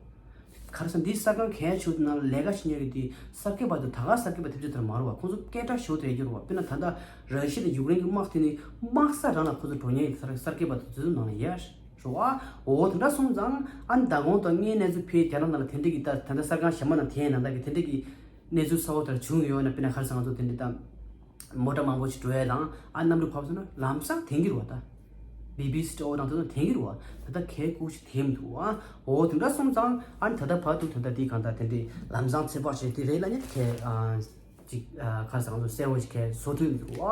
ག་རེ་ཟེར་འདི་གསར་ཁང་གལ་ཆེ་བོ་དེ་ནང་ལ་ལས་ཀ་བྱེད་མཁན་གྱི་དེ་གསར་སྐྱེས་པ་དེ་ད་ག་གསར་སྐྱེས་པ་ཐེབས་ཆེ་དེ་མ་རེད་བ། ཁོང་ཚོ་སྐད་གྲགས་ཞེ་པོ་དེ་ཡོད་རེད་བ། དཔེར་ན་ད་ལྟ་ར་ཤི་ཡ་དང་ཡུཀ་རེན་གྱི་དམག་དེ་ནི་དམག་ས་རང་ལ་ཁོ་ཚོ་འགྲོ་མཁན་གྱི་གསར་སྐྱེས་པ་དེ་ཚོའི་ནང་ལ་ཡོད་རེད་བ། འོ་དེ་འདྲ་སོང་ཙང་ཨ་ནི་མདང་དགོང་དང་ངའི་གནས་ཚུལ་ཕེ་རྒྱ་ནག་ནང་ལ་དེ་འདྲ་གི་ད་ད་ལྟ་གསར་ཁང་གཞན་པ་ནང་དེ་ནང་ད་གི་དེ་འདྲ་གི་གནས་ཚུལ་གསར་པ་དེ་འདྲ་བྱུང་ཡོད་ན། དཔེར་ན་ག་རེ་ཟེར་ང་ཚོ་དེ་འདྲ་ད་མོ་ཊ་མང་པོ་ཞིག་འགྲོ་ཡ་དང་ཨ་གནམ་གྲུ་བབས་སོང་ན་ལམ་སང་འཐེན་གྱི་རེད་བ། ད་བི་བི་སི་འདྲ་བོ་དང་དེ་ཚོ་འཐེན་གྱི་རེད་བ། ད་ལྟ་གལ་ཁུག་ཞིག་འཐེན་མི་འདུག་བ། འོ་དེ་འདྲ་སོང་ཙང་ཨ་ནི་ད་ལྟ་བར་དུ་ད་ལྟ་དེ་གང་ལྟར་དེ་འདྲའི་ལམ་སང་ཚོད་དཔག་བྱས་དེ་རེད་ལབ་ནས་གལ་ཨ། ཅིག་ཨ་ག་རེ་ཟེར་ང་ཚོ་གསལ་བོ་ཞིག་གལ་བཟོ་ཐུབ་མི་འདུག་བ།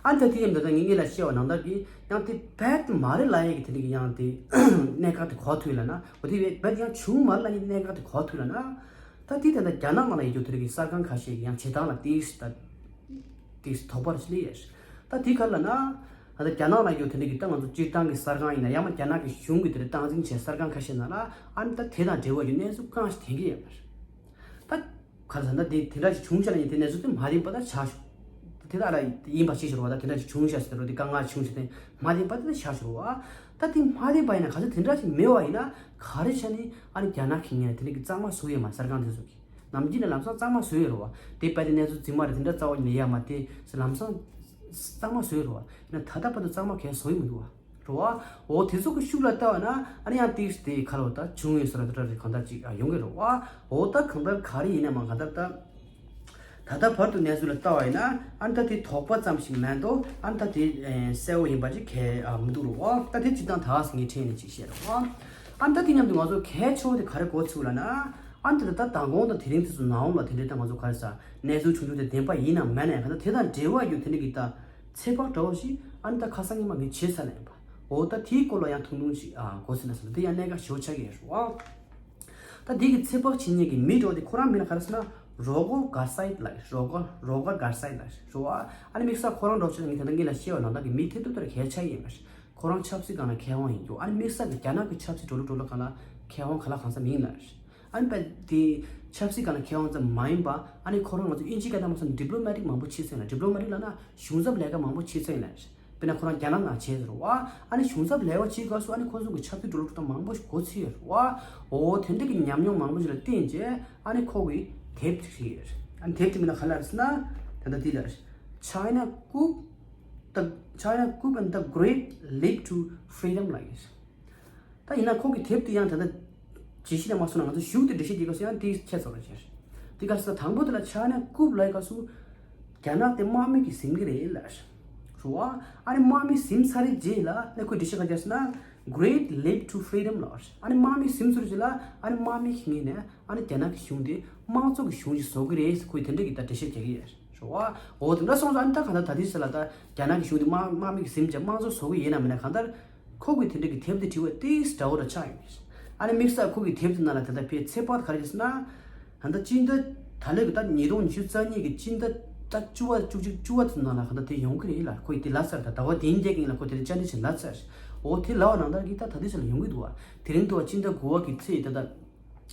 ཨ་ནི་ད་དེ་ཡིན་ད་ལྟ་ངས་ངེད་ལ་བཤད་པ་ནང་ལྟར་གྱི་ཡང་དེ་རྦད་མ་རེད་ལབ་ཡས་ཀྱི་དེ་འདྲ་གི་ཡང་དེ་གནད་འགག་དེ་གོ་ཐུབ་ལབ་ན། འོ་དེ་རྦད་ཡང་བྱུང་མ་རེད་ལབ་ཡས་གནད་འགག་དེ་གོ་ཐུབ་ལབ་ན། ད་དེ་ད་ལྟ་རྒྱ་ནག་ནང་ལ་ཡོད་རྒྱུ་དེ་འདྲ་གི་གསར་ཁང་ཁ་ཤས་ཀྱི་ཡང་བྱེད་སྟངས་ལ་ཏིས་ད་ཏིས་དོགས་པ་ཞིག་སླེབས་ཡས། ད་དེ་ག་རེ་ལབ་ན། ད་ལྟ་རྒྱ་ནག་ལ་ཡོད་དེ་འདྲ་གི་ད་ང་ཚོ་སྤྱིར་བཏང་གི་གསར་ཁང་ཡིན་ན་ཡང་མ་རྒྱ་ནག་གི་གཞུང་གི་དེ་འདྲ་སྟངས་འཛིན་བྱས་གསར་ཁང་ཁ་ཤས་ནང་ལ་ཨ་ནི་ད་དེ་དང་འབྲེལ་བ་ཡོད་གནས་ཚུལ་གང་ཞིག་འཐེན་གྱི་ཡོད་མ་རེད། ད་ག་རེ་ཟེར་ན་དེ་དེ་འདྲ་ཞིག་བྱུང་ཤག་ལ་ཡིན་དེ་གནས་ཚུལ་དེ་མ་བདེན་པ་ད་ཆགས་ཤོག་དེ་ད་ཨ་ར་ཡིན་པ་ཞིག་ཤོར་བ། ད་དེ་འདྲ་ཞིག་བྱུང་ཤག་ཟེར་རོ་དེ་དཀའ་ངལ་བྱུང་ཤག་དེ་མ་བདེན་པ་དེ་ད་ཆགས་ཤོར་བ། ད་དེ་མ་བདེན་པ་ཡིན་ན་ག་ཚོད་དེ་འདྲ་ཞིག་མེད་བ་ཡིན་ན་ག་རེ་བྱས་ནས་ཨ་ནི་རྒྱ་ནག་གི་ངོས་ནས་དེ་འདྲ་གི་གཙང་མ་བཟོ་ཡོད་མ་གསར་ཁང་དེ་ཚོ་གི་ནམ་རྒྱུན་ནས་ལམ་སང་གཙང་མ་བཟོ་ཡོད་རེད་བ། དེ་དཔེ་དེ་གནས་ཚུལ་རྫུན་མ་རེད། དེ་འདྲ་རྩ་བ་ཉིད་ནས་ཡོད་མ་དེ་ལམ་སང་གཙང་མ་བཟོ་ཡོད་རེད་བ། ཡིན་ན་ད་ལྟ་བར་དུ་གཙང་མ་གས་བཟོ་ཡི་མི་འདུག་བ། རེད་བ། འོ་དེ་ཚོ་གི་ཤུགས་ལ་ལྟ་བ་ན་ཨ་ནི་ཡང་ཏིག་དེ་ཁ་ལོ་ད་བྱུང་ཡོད་ཟེར་ན་དེ་འདྲ་རེད་གང་ལྟར་ཅིག་ཡོང་གི་རེད་བ། འོ་ད་གང་ལྟར་ག་རེ་ཡིན་ན་མ་གང་ལྟར་ད། ད་ལྟ་བར་དུ་གནས་ཚུལ་ལ་ལྟ་བ་ཡིན་ན་ཨ་ནི་ད་དེ་དོགས་པ་ཙམ་ཞིག་མེད་དོ། ཨ་ནི་ད་དེ་གསལ་བོ་ཡིན་པ་ཅིག་གལ་མི་འདུག་རེད་བ། ད་དེ་སྤྱིར་བཏང་ད་ངས་ཕྲན་ནས་ཅིག་བཤད་རེད་བ། ཨ་ནི་ད་དེ་མཉམ་དུ་ང་ཚོ་གལ་ཆེ་བོ་དེ་ག་རེ་གོ་ཚུལ་ལ་ན། ཨ་ནི་དེ་ལ་ད་མདང་དགོང་དང་དེ་རིང་དེ་ཚོ་ནང་ལ་དེ་འདྲའི་ད་ང་ཚོ་ག་རེ་ཟ་གནས་ཚུལ་བྱུང་རྒྱུ་དེ་བདེན་པ་ཡིན་ནམ་མེད་ན་ཡང་ག་ད་དེ་དང་འབྲེལ་བ་ཡོད་དེ་འདྲ་གི་ད་ཚོད་དཔག་འདྲ་བོ་ཞིག་ཨ་ནི་ད་ཁ་སང་ཉི་མ་ངས་བྱས་ཚར་ནས་ཡིན་པ། འོ་ད་དེའི་སྐོར་ལ་ཡང་ཐུང་ཐུང་ཞིག་ཨ་གོ་ཟིན་ན་ཟིན་ན་དེ་ཡང་གནད་འགག་ཞེ་པོ་ཆགས་ཀྱི་ཡོད་རེད་བ། ད་འདི་གི་ཚོད་དཔག་བྱེད་མཁན་གྱི་མི་འདྲ་བོ་དེ་ཁོ་རང་མིང་ལ་ག་རེ་ཟེར་ན་རོ་གར་གར་སའིད་ལབ་ཡོད། རོ་གར་རོ་གར་གར་སའིད་ལབ་ཡོད་རེད་བ། ཨ་ནི་དམིགས་བསལ་ཁོ་རང་འདྲ་བོ་ཅིག་ལ་ངས་ད་ལྟ་ངེད་ལ་བཤད་པ་ནང་ལྟར་གྱི་མི་ཐེ་ཐུབ་ལྟར་གལ་ཆེ་ཡིན་པ་རེད། ཁོ་རང་ཆབ་སྲིད་སྒང་ལ་མཁས་དབང་ཡིན་རྒྱུ། ཨ་ནི་དམིགས་བསལ་གྱི་རྒྱ་ནག་གི་ཆབ་སྲིད་འགྲོ་ལུགས་འགྲོ་ལུགས་སྒང་ལ་མཁས་དབང་ག་ལ་གང་ས་མིན་ལ། ཨ་ནི་པ་དེ་ཆབ་སྲིད་སྒང་ལ་མཁས་དབང་ཙམ་མ་ཡིན་པ། ཨ་ནི་ཁོ་རང་ང་ཚོ་དབྱིན་ཇིའི་སྐད་ནང་མ་སོང་ཌི་པི་ལོ་མེ་ཊིག་མང་པོ་བྱེད་ཚོད་ལ། ཌི་པི་ལོ་མེ་ཊིག་ལབ་ན་གཞུང་ཚབ་ལས་ཀ་མང་པོ་བྱེད་ཚོད་ལ། དཔེར་ན་ཁོ་རང་རྒྱ་ནག་ནང་བྱས་ཟེར་བ། ཨ་ནི་གཞུང་ཚབ་ལས་ཀ་བྱེད་སྐབས་སུ་ཨ་ནི་ཁོ་ཚོ་གི་ཆབ་སྲིད་འགྲོ་ལུགས་འགྲོ་སྟངས་མང་པོ་ཞིག་གོ་ཚོད་ཡོད་རེད་བ། འོ་དེ་འདྲ་གི་ཉམས་མྱོང་མང་པོ་ཞིག་ལ་བརྟེན་བྱས་ཨ་ནི་ཁོ་གི་དེབ་ཅིག་བྲིས་ཡོད་རེད། ཨ་ནི་དེབ་དེ་མིང་ལ་ག་ལབ་རེད་ཟེར་ན་ད་ལྟ་འདི་ལ་China Coup the China Coup and the Great Leap to Freedom ལབ་ཡོད་རེད། ད་ཡིན་ན་ཁོ་གི་དེབ་དེ་ཡང་ད་ལྟ་ཇི་ཞིག་ནས་མ་སོང་ན་ང་ཚོ་གཞུག་ཏུ་འགྲེལ་བཤད་རྒྱག་སྐབས་སུ་ཡང་དེ་ཁྱད་མཚར་བ་ཞིག་རེད། དེ་ག་ཟེར་ན་དང་པོ་དེ་ལ་China Coup ལབ་སྐབས་སུ་རྒྱ་ནག་དེ་དམག་མི་གིས་ཟིན་གི་རེད་ལབ་རེད་བ། ཨ་ནི་དམག་མི་ཟིན་ཚར་རེད་རྗེས་ལ་ནས་ཁོས་འགྲེལ་བཤད་ག་རྒྱག་ཟེར་ན་Great Leap to Freedom ལབ་རེད། ཨ་ནི་དམག་མི་ཟིན་ཚར་རྗེས་ལ་ཨ་ནི་དམག་མི་ཁེ་ངེས་ནས་ཨ་ནི་རྒྱ་ནག་གི་གཞུང་དེ་དམངས་གཙོ་གི་གཞུང་ཞིག་བཟོ་གི་རེད་ཟེར་ཁོས་དེ་འདྲ་གི་ད་འགྲེལ་བཤད་རྒྱག་གི་ཡོད་རེད་བ། འོ་དེ་འདྲ་སོང་ཙང་ཨ་ནི་ད་གང་ལྟར་ད་དེ་ཟེར་ལ་ད་རྒྱ་ནག་གི་གཞུང་དེ་དམག་དམག་མི་གིས་ཟིན་བྱས་དམངས་གཙོ་བཟོ་གི་ཡིན་ན་མིན་ན་གང་ལྟར། ཁོ་གིས་དེ་འདྲ་གི་དེབ་དེ་བྲིས་པ་ཏིས་འདྲ་བོ་འདྲ་ཆགས་ཡོང་གི། ཨ་ནི་དམིགས་བསལ་ཁོ་གི་དེབ་དེ་ནང་ལ་དེ་ལྟར་ཕའི་ཚེ་དཔག་ག་རེ་ཟེར་ན། ད་ལྟ་སྤྱི་ཟླ་ད་ལོའི་གི་ད་ཉིས་སྟོང་ཉི་ཤུ་རྩ་གཉིས་ཀྱི་སྤྱི་ཟླ་ད་བཅུ་པ་བཅུ་གཅིག་བཅུ་པ་དེ་ནང་ལ་ག་ད་དེ་ཡོང་གི་རེད་ལ། ཁོ་ཡིས་དེ་ལབ་ཚར། ད་ཟླ་བ་དེའི་འདས་ཀྱི་ལ་ཁོ་དེ་ལ་བཅར་འདྲི་བྱས་ལབ་ཚར། འོ་དེ་ལབ་པ་ནང་ལྟར་གྱི་ད་ད་ལྟའི་ཆ་ལ་ཡོང་གི་འདུག་བ། དེ་རིང་དུ་བ་སྤྱི་ཟླ་དགུ་པ་གི་ཚེས་ད་ལྟ་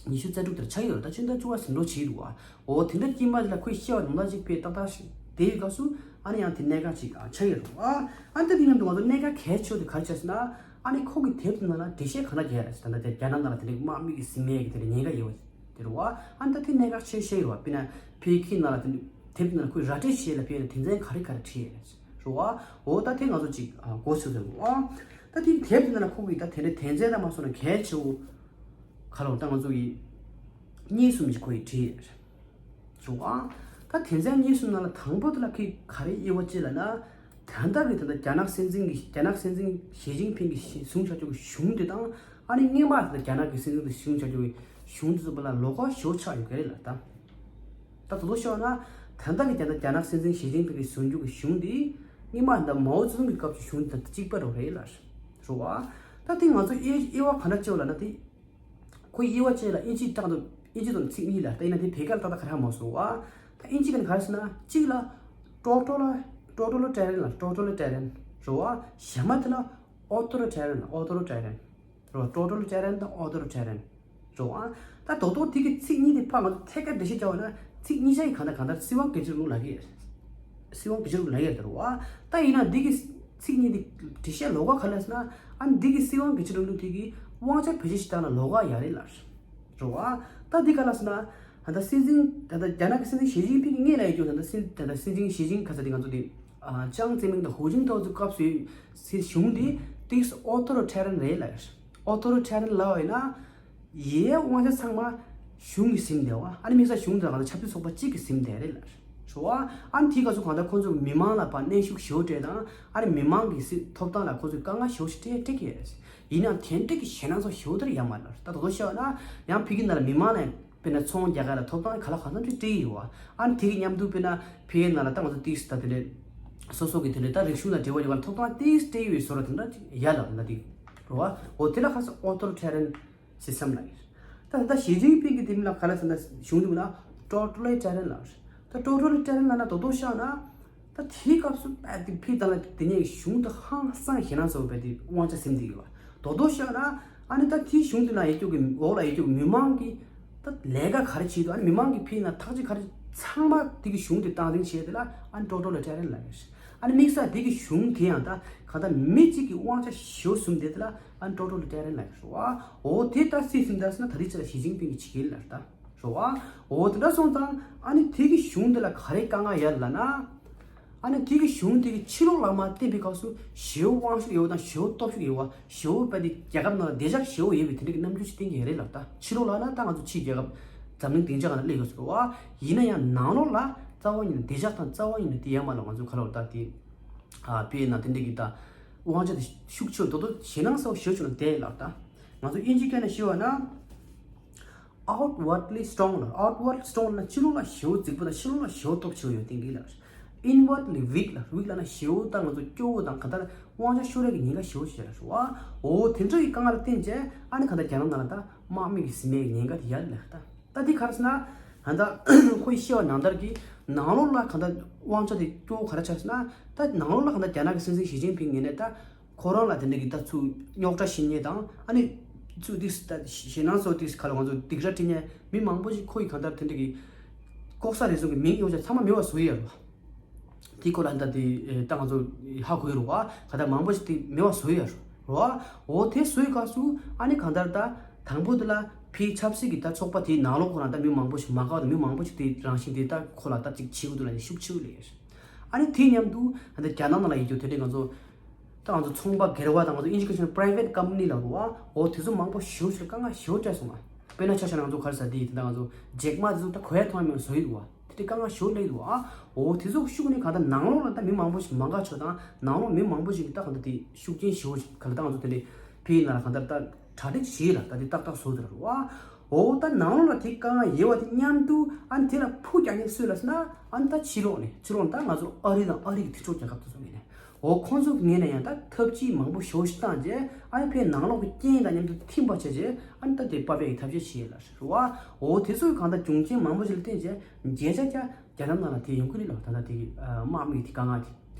ཉི་ཤུ་རྩ་དྲུག་དེར་ཆགས་ཡོད་རེད། ད་སྤྱི་ཟླ་བཅུ་པ་ཟིན་འགྲོ་བྱེད་འདུག་བ། འོ་དེ་འདྲ་དཀྱིལ་མ་ལ་ཁོས་བཤད་པ་ནང་ལྟར་ཅིག་ཕའི་ཏག་ཏག་ཞིག་དེའི་སྐབས་སུ་ཨ་ནི་ཡང་དེ་གནད་འགག་ཅིག་ཨ་ཆགས་ཡོད་རེད། ཨ་ཨ་ནི་ད་དེ་མཉམ་དུ་ང་ཚོ་གནད་འགག་གལ་ཆེ་བ་དེ་ག་རེ་ཆགས་ཟེར་ན། ཨ་ནི་ཁོ་གི་དེབ་དེ་ནང་ལ་འགྲེལ་བཤད་གང་འདྲ་རྒྱག་ཡོད་རེད་ཟེར་ན། ད་ལྟ་དེ་རྒྱ་ནག་ནང་ལ་དེ་འདྲའི་དམག་མི་གི་ཟིན་མེད་ཀྱི་དེ་འདྲའི་ཉེན་ཁ་ཡོད་པ་དེ་རེད་བ། ཨ་ནི་ད་དེ་གནད་འགག་ཆེ་ཤོས་རེད་བ། དཔེར་ན་ཕའི་ཁྱི་ནང་ལ་དེ་དེབ་དེ་ནང་ལ་ཁོས་ར་སྤྲོད་བྱས་ལ་ཕའི་ན་དོན་ཚན་ག་རེ་ག་རེ་བྲིས་ཡོད་རེད་བ། འོ་ད་དེ་ང་ཚོ་ཅིག་ཨ་གོ་ཚུལ་རེད་བ། ད་དེ་དེབ་དེ་ནང་ལ་ཁོ་གི་ད་དེ་འདྲའི་དོན་ཚན་ད་མ་སོང་ན་གལ་ཆེ་བོ་ག་ལོ་ད་ང་ཚོ་ཡི་གཉིས་གསུམ་ཞིག་ཁོ་ཡིས་བྲིས་ཡོད་རེད། རེད་བ། ད་དོན་ཚན་གཉིས་གསུམ་ནང་ལ་དང་པོ་དེ་ལ་ཁོས་ག་རེ་དབྱེ་བ་ཕྱེ་ལབ་ན། ད་ལྟ་གི་ད་ལྟ་རྒྱ་ནག་སྲིད་འཛིན་གྱི་རྒྱ་ནག་སྲིད་འཛིན་ཞི་ཅིན་ཕིང་གིས་བཟུང་བྱ་རྒྱུ་གི་གཞུང་དེ་དང་། ཨ་ནི་སྔོན་མ་ད་ལྟ་རྒྱ་ནག་གི་སྲིད་འཛིན་དེ་བཟུང་བྱ་རྒྱུ་གི་གཞུང་དེ་ཚོ་བར་ལ་ལོགས་ཀ་ཞེ་པོ་ཆགས་ཡོད་ཀྱི་རེད་ལ། ད་ད་དོ་དོ་ཤོད་ན་ད་ལྟ་གི་ད་ལྟ་རྒྱ་ནག་སྲིད་འཛིན་ཞི་ཅིན་ཕིང་གིས་བཟུང་རྒྱུ་གི་གཞུང་དེ་སྔོན་མ་ད་མའོ་ཙེ་ཏུང་གི་སྐབས་ཀྱི་གཞུང་དེ་ད་གཅིག་པ་རང་རེད་ལ། རེད་བ། ད་དེ་ང་ཚོ་དབྱེ་དབྱེ་བ་ག་འདྲ་ཕྱེ་ལབ་ན་དེ། ཁོའི་དབྱེ་བ་ཕྱེ་ལ་དབྱིན་ཇིའི་སྟེང་དུ་དབྱིན་ཇི་དང་ཚིག་གཉིས་ལ་ད་ཡིན་ན་དེ་བོད་སྐད་ལ་ཏག་ཏག་ག་རེ་མ་སོང་བ། ད་དབྱིན་ཇི་ག་ནས་ག་རེ་ཟེར་ན་གཅིག་ལ་totalitarian totalitarian ལ་totalitarian རེད་བ། གཞན་མ་དེ་ལ་authoritarian authoritarian རེད་བ། totalitarian དང་authoritarian རེད་བ། ད་དོ་དོ་དེ་གི་ཚིག་གཉིས་དེ་ཕར་ང་ཚོ་ཐད་ཀར་འགྲེལ་བཤད་རྒྱག་པ་ན་ཚིག་གཉིས་ཆ་ཡི་གང་ལྟར་གང་ལྟར་སྲིད་དབང་སྒེར་གཅོད་རིང་ལུགས་ལབ་ཀྱི་ཡོད། སྲིད་དབང་སྒེར་གཅོད་རིང་ལུགས་ལབ་ཀྱི་ཡོད་རེད་བ། ད་ཡིན་ན་འདི་གི་ཚིག་གཉིས་དེ་འགྲེལ་བཤད་ལོགས་ཀ་ག་རེ་ལབ་ཟེར་ན། ཨ་ནི་འདི་གི་སྲིད་དབང་སྒེར་གཅོད་རིང་ལུགས་དེ་གི་དབང་ཆ་བེད་སྤྱོད་བྱེད་སྟངས་ལ་ལོགས་ཀ་ཡོད་རེད་ལབ་རེད་བ། ད་འདི་ག་ལབ་ཟེར་ན། ད་ལྟ་སྲིད་འཛིན་ད་ལྟ་རྒྱ་ནག་གི་སྲིད་འཛིན་ཞི་ཅིན་ཕིང་གི་སྔོན་ལ་ཡོད་རྒྱུ་ད་ལྟ་སྲིད་ད་ལྟ་སྲིད་འཛིན་ཞི་ཅིན་ག་ཚོད་དེ་ང་ཚོ་དེ། ཨ་ཅང་ཙེ་མིང་དང་ཧུའུ་ཅིན་ཐའོ་ཚོའི་སྐབས་སུ་སྲིད་གཞུང་དེ་ཏིག་authoritarian རེད་ལབ་རེད། authoritarian ལབ་ཡིན་ན། ཡའི་དབང་ཆ་ཚང་མ་གཞུང་གིས་ཟིན་བསྡད་པ། ཨ་ནི་དམིགས་བསལ་གཞུང་དང་གང་ལྟར་ཆབ་སྲིད་ཚོགས་པ་གཅིག་གིས་ཟིན་བསྡད་རེད་ལབ་རེད་བ། ཨ་ནི་དེའི་སྐབས་སུ་གང་ལྟར་ཁོ་ཚོ་མི་མང་ལ་ཕར་གནོན་ཤུགས་ཞེ་པོ་སྤྲད་དང་། ཨ་ནི་མི་མང་གི་སྲིད་ཐོབ་ཐང་ལ་ཁོ་ཚོས་དཀའ་ངལ་ཞེ་པོ་ཞིག་སྤྲད་སྤྲད་ཀྱི་ཡོད་རེད། ཡིན་ནའང་དེ་འདྲ་གི་ཞེད་སྣང་ཚོ་ཞེ་པོ་དེ་འདྲ་ཡོད་མ་རེད་ལབ་རེད། ད་དོ་དོ་བཤད་པ་ན་ཡང་ཕ་གི་ནང་ལ་མི་མང་ལ་དཔེར་ན་ཚོང་རྒྱག་ག་ལ་ཐོབ་ཐང་ག་ལ་གང་འཚམ་ཅིག་སྤྲད་ཀྱི་ཡོད་བ། ཨ་ནི་དེ་གི་མཉམ་དུ་དཔེར་ན་ཕ་གི་ནང་ལ་ད་ང་ཚོ་ཏིག་ད་དེ་འདྲ་སོ་སོ་གི་དེ་འདྲ་ད་རིག་གཞུང་དང་འབྲེལ་བ་ཡོད་པ་ལ་ཐོབ་ཐང་ཏིག་སྤྲད་ཀྱི་ཡོད་བཟོ་འདྲ་དེ་འདྲ་ཅིག་ཡོད་ལབ་ན་དེ་རེད་བ། འོ་དེ་ལ་ཁ་སང་authoritarian system ལབ་ཡོད། ད་ད་ཞི་ཅིན་ཕིང་གི་དེ་མིན་ལ་ག་ལ་ཟེར་ན་གཞུང་དེ་མིན་ན་totalitarian ལབ་རེད། ད་totalitarian ལབ་ན་དོ་དོ་བཤད་ན། ད་དེའི་སྐབས་སུ་ཨ་དེ་ཕི་ད་ལ་དེ་ནས་གཞུང་དུ་ཧང་སང་ཞེད་སྣང་ཚ་བོ་བས་དེ་དབང་ཆ་ཟིན་བསྡད་ཡོད་པ། དོ་དོ་བཤད་ན་ཨ་ནི་ད་དེའི་གཞུང་དེ་ན་ཡོད་རྒྱུ་གི་འོག་ལ་ཡོད་རྒྱུ་གི་མི་མང་གི་ད་ལས་ཀ་ག་རེ་བྱེད་འདུག་ཨ་ནི་མི་མང་གི་ཕི་ན་ཐག་གཅོད་ག་རེ་ཚང་མ་དེ་གི་གཞུང་དེ་སྟངས་འཛིན་བྱས་དེ་ལ་ཨ་ནི་totalitarian ལབ་ཡོད་རེད། ཨ་ནི་དམིགས་བསལ་དེ་གི་གཞུང་དེ་ཡང་ད་གང་ལྟར་མི་གཅིག་གི་དབང་ཆ་ཞེ་པོ་ཟིན་བསྡད་དེ་ལ་ཨ་ནི་totalitarian ལབ་ཡོད་རེད་བ། འོ་དེ་ད་སྲིད་ཟིན་ད་ཟེར་ན་ད་རེས་ཆ་ལ་ཞི་ཅིན་ཕིང་གི་བྱེད་ཀྱི་ལབ་ད། རེད་བ། འོ་དེ་འདྲ་སོང་ཙང་ཨ་ནི་དེ་གི་གཞུང་དེ་ལ་ག་རེ་དཀའ་ངལ་ཡོད་ལབ་ན། ཨ་ནི་དེ་གི་གཞུང་དེ་གི་ཕྱི་ལོགས་ལ་མར་བལྟས་པའི་སྐབས་སུ་ཞེ་པོ་དབང་ཤུགས་ཡོད་པ་དང་ཞེ་པོ་སྟོབས་ཤུགས་ཡོད་པ་ཞེ་པོ་བལྟས་ཏེ་རྒྱལ་ཁབ་ནང་ལ་བདེ་འཇགས་ཞེ་པོ་ཡོད་པའི་དེ་འདྲ་གི་རྣམ་འགྱུར་ཞིག་བསྟན་གྱི་ཡོད་རེད་ལབ་ད། ཕྱི་ལོགས་ལ་ན་ད་ང་ཚོ་ཕྱིའི་རྒྱལ་ཁབ་འཛམ་གླིང་བདེ་འཇགས་ནང་ལ་སླེབས་ཡོད་ཟེར་བ། ཡིན་ན་ཡང་ནང་ལོགས་ལ་རྩ་བ་ཉིད་ནས་བདེ་འཇགས་དང་རྩ་བ་ཉིད་ནས་དེ་ཡོད་མ་ལབ། ང་ཚོ་ག་ལབ་ད་དེ་ཨ་དཔེར་ན་དེ་འདྲ་གི་ད་དབང་ཆ་དེ་ཤུགས་ཆེ་བ་དོ་དོ་ཞེད་སྣང་ཚ་བོ་ཞེ་པོ་བྱུང་ན་བསྡད་ལབ་ད། ང་ཚོ་དབྱིན་ཇིའི་སྐད་ནས་ཞུས་པ་ན། outwardly strong ལ། outward strong ལ་ཕྱི་ལོགས་ལ་ཞེ་པོ་རྫིག་པོ་དང་ཕྱི་ལོགས་ལ་ཞེ་པོ་སྟོབས་ཆེ་བ་ཡོད་མཁན་གྱི་ལ། inwardly weak ལ། weak ལ་ན་ཞེ་པོ་དང་ང་ཚོ་སྐྱོ་བོ་དང་གང་ལྟར་དབང་ཆ་ཤོར་ཡག་གི་ཉེན་ཁ་ཞེ་པོ་ཞིག་ལ་རེད་བ། འོ་དེ་འདྲ་གི་དཀའ་ངལ་བརྟེན་བྱས་ཨ་ནི་གང་ལྟར་རྒྱ་ནག་ནང་ལ་ད་དམག་མི་གི་ཟིན་མེད་ཉེན་ཁ་དེ་ཡར་ལ་ད། ད་འདི་ག་རེ་ཟེར་ན། ད་ལྟ་ཁོས་བཤད་པ་ནང་ལྟར་གྱི་ནང་ལོགས་ལ་གང་ལྟར་དབང་ཆ་དེ་སྐྱོ་བོ་ག་རེ་ཆགས་ཟེར་ན། ད་ནང་ལོགས་ལ་གང་ལྟར་རྒྱ་ནག་གི་སྲིད་འཛིན་ཞི་ཅིན་ཕིང་ངོས་ནས་ད་ཁོ་རང་ལ་དེ་འདྲ་གི་ད་ཚུར་རྙོག་དྲ་བྱེད་མཁན་དང་ཨ་ནི་ཚུར་ཏིག་ད་ཞེད་སྣང་ཚོ་ཏིག་ག་ལ་ང་ཚོ་སྡིགས་ར་སྤྲད་མཁན་མི་མང་པོ་ཞིག་ཁོ་ཡི་གང་ལྟར་དེ་འདྲ་གི་ལྐོག་ཟ་རེ་ཟུང་གི་མིང་ཡོང་བྱས་ཚང་མ་མེད་པ་བཟོ་ཡི་ཡོད་རེད་བ། དེའི་སྐོར་ལ་ད་དེ་ད་ང་ཚོ་ཧ་གོ་ཡི་རེད་བ། གང་ལྟར་མང་པོ་ཞིག་དེ་མེད་པ་བཟོ་ཡི་ཡོད་རེད་བ། འོ་དེ་བཟོ་ཡི་སྐབས་སུ་ཨ་ནི་གང་ལྟར་ད་དང་པོ་དེ་ལ་ཕའི་ཆབ་སྲིད་ཀྱི་ད་ཚོགས་པ་དེའི་ནང་ལོགས་ཁོ་རང་ད་མི་མང་པོ་ཞིག་མ་དགའ་བ་དང་མི་མང་པོ་ཞིག་དེ་རང་བཞིན་དེ་ད་ཁོ་ལ་ད་ཅིག་བྱེད་དགོས་འདུག་ལབ་ནས་ཤུགས་ཆེ་བོ་སླེབས་ཡོད་རེད། ཨ་ནི་དེའི་མཉམ་དུ་ད་ལྟ་རྒྱ་ནག་ནང་ལ་ཡོད་རྒྱུ་དེ་འདྲའི་ང་ཚོ་ད་ང་ཚོ་ཚོང་པ་སྒེར་བ་དང་ང་ཚོ་ཨིན་ཇི་སྐད་ཆ་ནས་private company ལབ་རེད་བ། འོ་དེ་ཚོ་མང་པོ་ཞེ་པོ་ཞིག་ལ་དཀའ་ངལ་ཞེ་པོ་སྤྲད་སོང་བ། དཔེར་ན་ཆ་བཞག་ན་ང་ཚོ་ག་རེ་ཟེར་དེ་ད་ལྟ་ང་ཚོ་ཇེག་མ་དེ་ཚོ་ད་གོ་ཡ་མཐོང་ཡ་མེད་པ་བཟོ་ཡི་འདུག་བ། དེ་འདྲའི་དཀའ་ངལ་ཞེ་པོ་སླེབས་འདུག་ཨ། འོ་དེ་ཚོ་ཤུགས་ནས་གང་ལྟར་ནང་ལོགས་ལ་ད་མི་མང་པོ་ཞིག་མ་དགའ་ཆོག་དང་ནང་ལོགས་མི་མང་པོ་ཞིག་གིས་ད་གང་ལྟར་དེ་ཤུགས་རྐྱེན་ཞེ་པོ་ཞིག་གང་ལྟར་ད་ང་ཚོ་དེ་འདྲའི་ཕའི་ནང་ལ་གང་ལྟར་ད་གྲ་སྒྲིག་བྱེད་ལ་ད་དེ་ཏག་ཏག་བཟོ་དེ་ར་རེད་བ། འོ་ད་ནང་ལོགས་ལ་དེ་དཀའ་ངལ་ཡོད་པ་དེ་མཉམ་དུ་ཨ་ནི་དེ་ལ་ཕུགས་རྒྱག་མཁན་སུ་ལ་ཟེར་ན་ཨ་ནི་ད་ཕྱི་ལོགས་ནས་ཕྱི་ལོགས་ད་ང་ཚོ་ཨ་རི་དང་ཨ་རི་གི་དེ་ཕྱོགས་རྒྱལ་ཁབ་དེ་ཚོ་ངོས་ནས། འོ་ཁོང་ཚོ་ངོས་ནས་ཡང་ད་ཐབས་ཇུས་མང་པོ་ཞེ་པོ་ཞིག་བཏང་རྗེས་ཨ་ནི་ཕའི་ནང་ལོགས་ཀྱི་རྐྱེན་དང་མཉམ་དུ་ཐིམ་པ་བྱས་རྗེས་ཨ་ནི་ད་དེ་ཕབ་པའི་ཐབས་ཤེས་བྱེད་ཡ་ལ་རེད་བ། འོ་དེ་ཚོ་གང་ལྟར་རྒྱུ་རྐྱེན་མང་པོ་ཞིག་ལ་བརྟེན་རྗེས་བརྒྱ་ཆ་བརྒྱ་རྒྱ་ནག་ནང་ལ་དེ་ཡོང་གི་རེད་ལ་ད་ལྟ་དེ་དམག་མི་དེ་དཀའ་ངལ་དེ་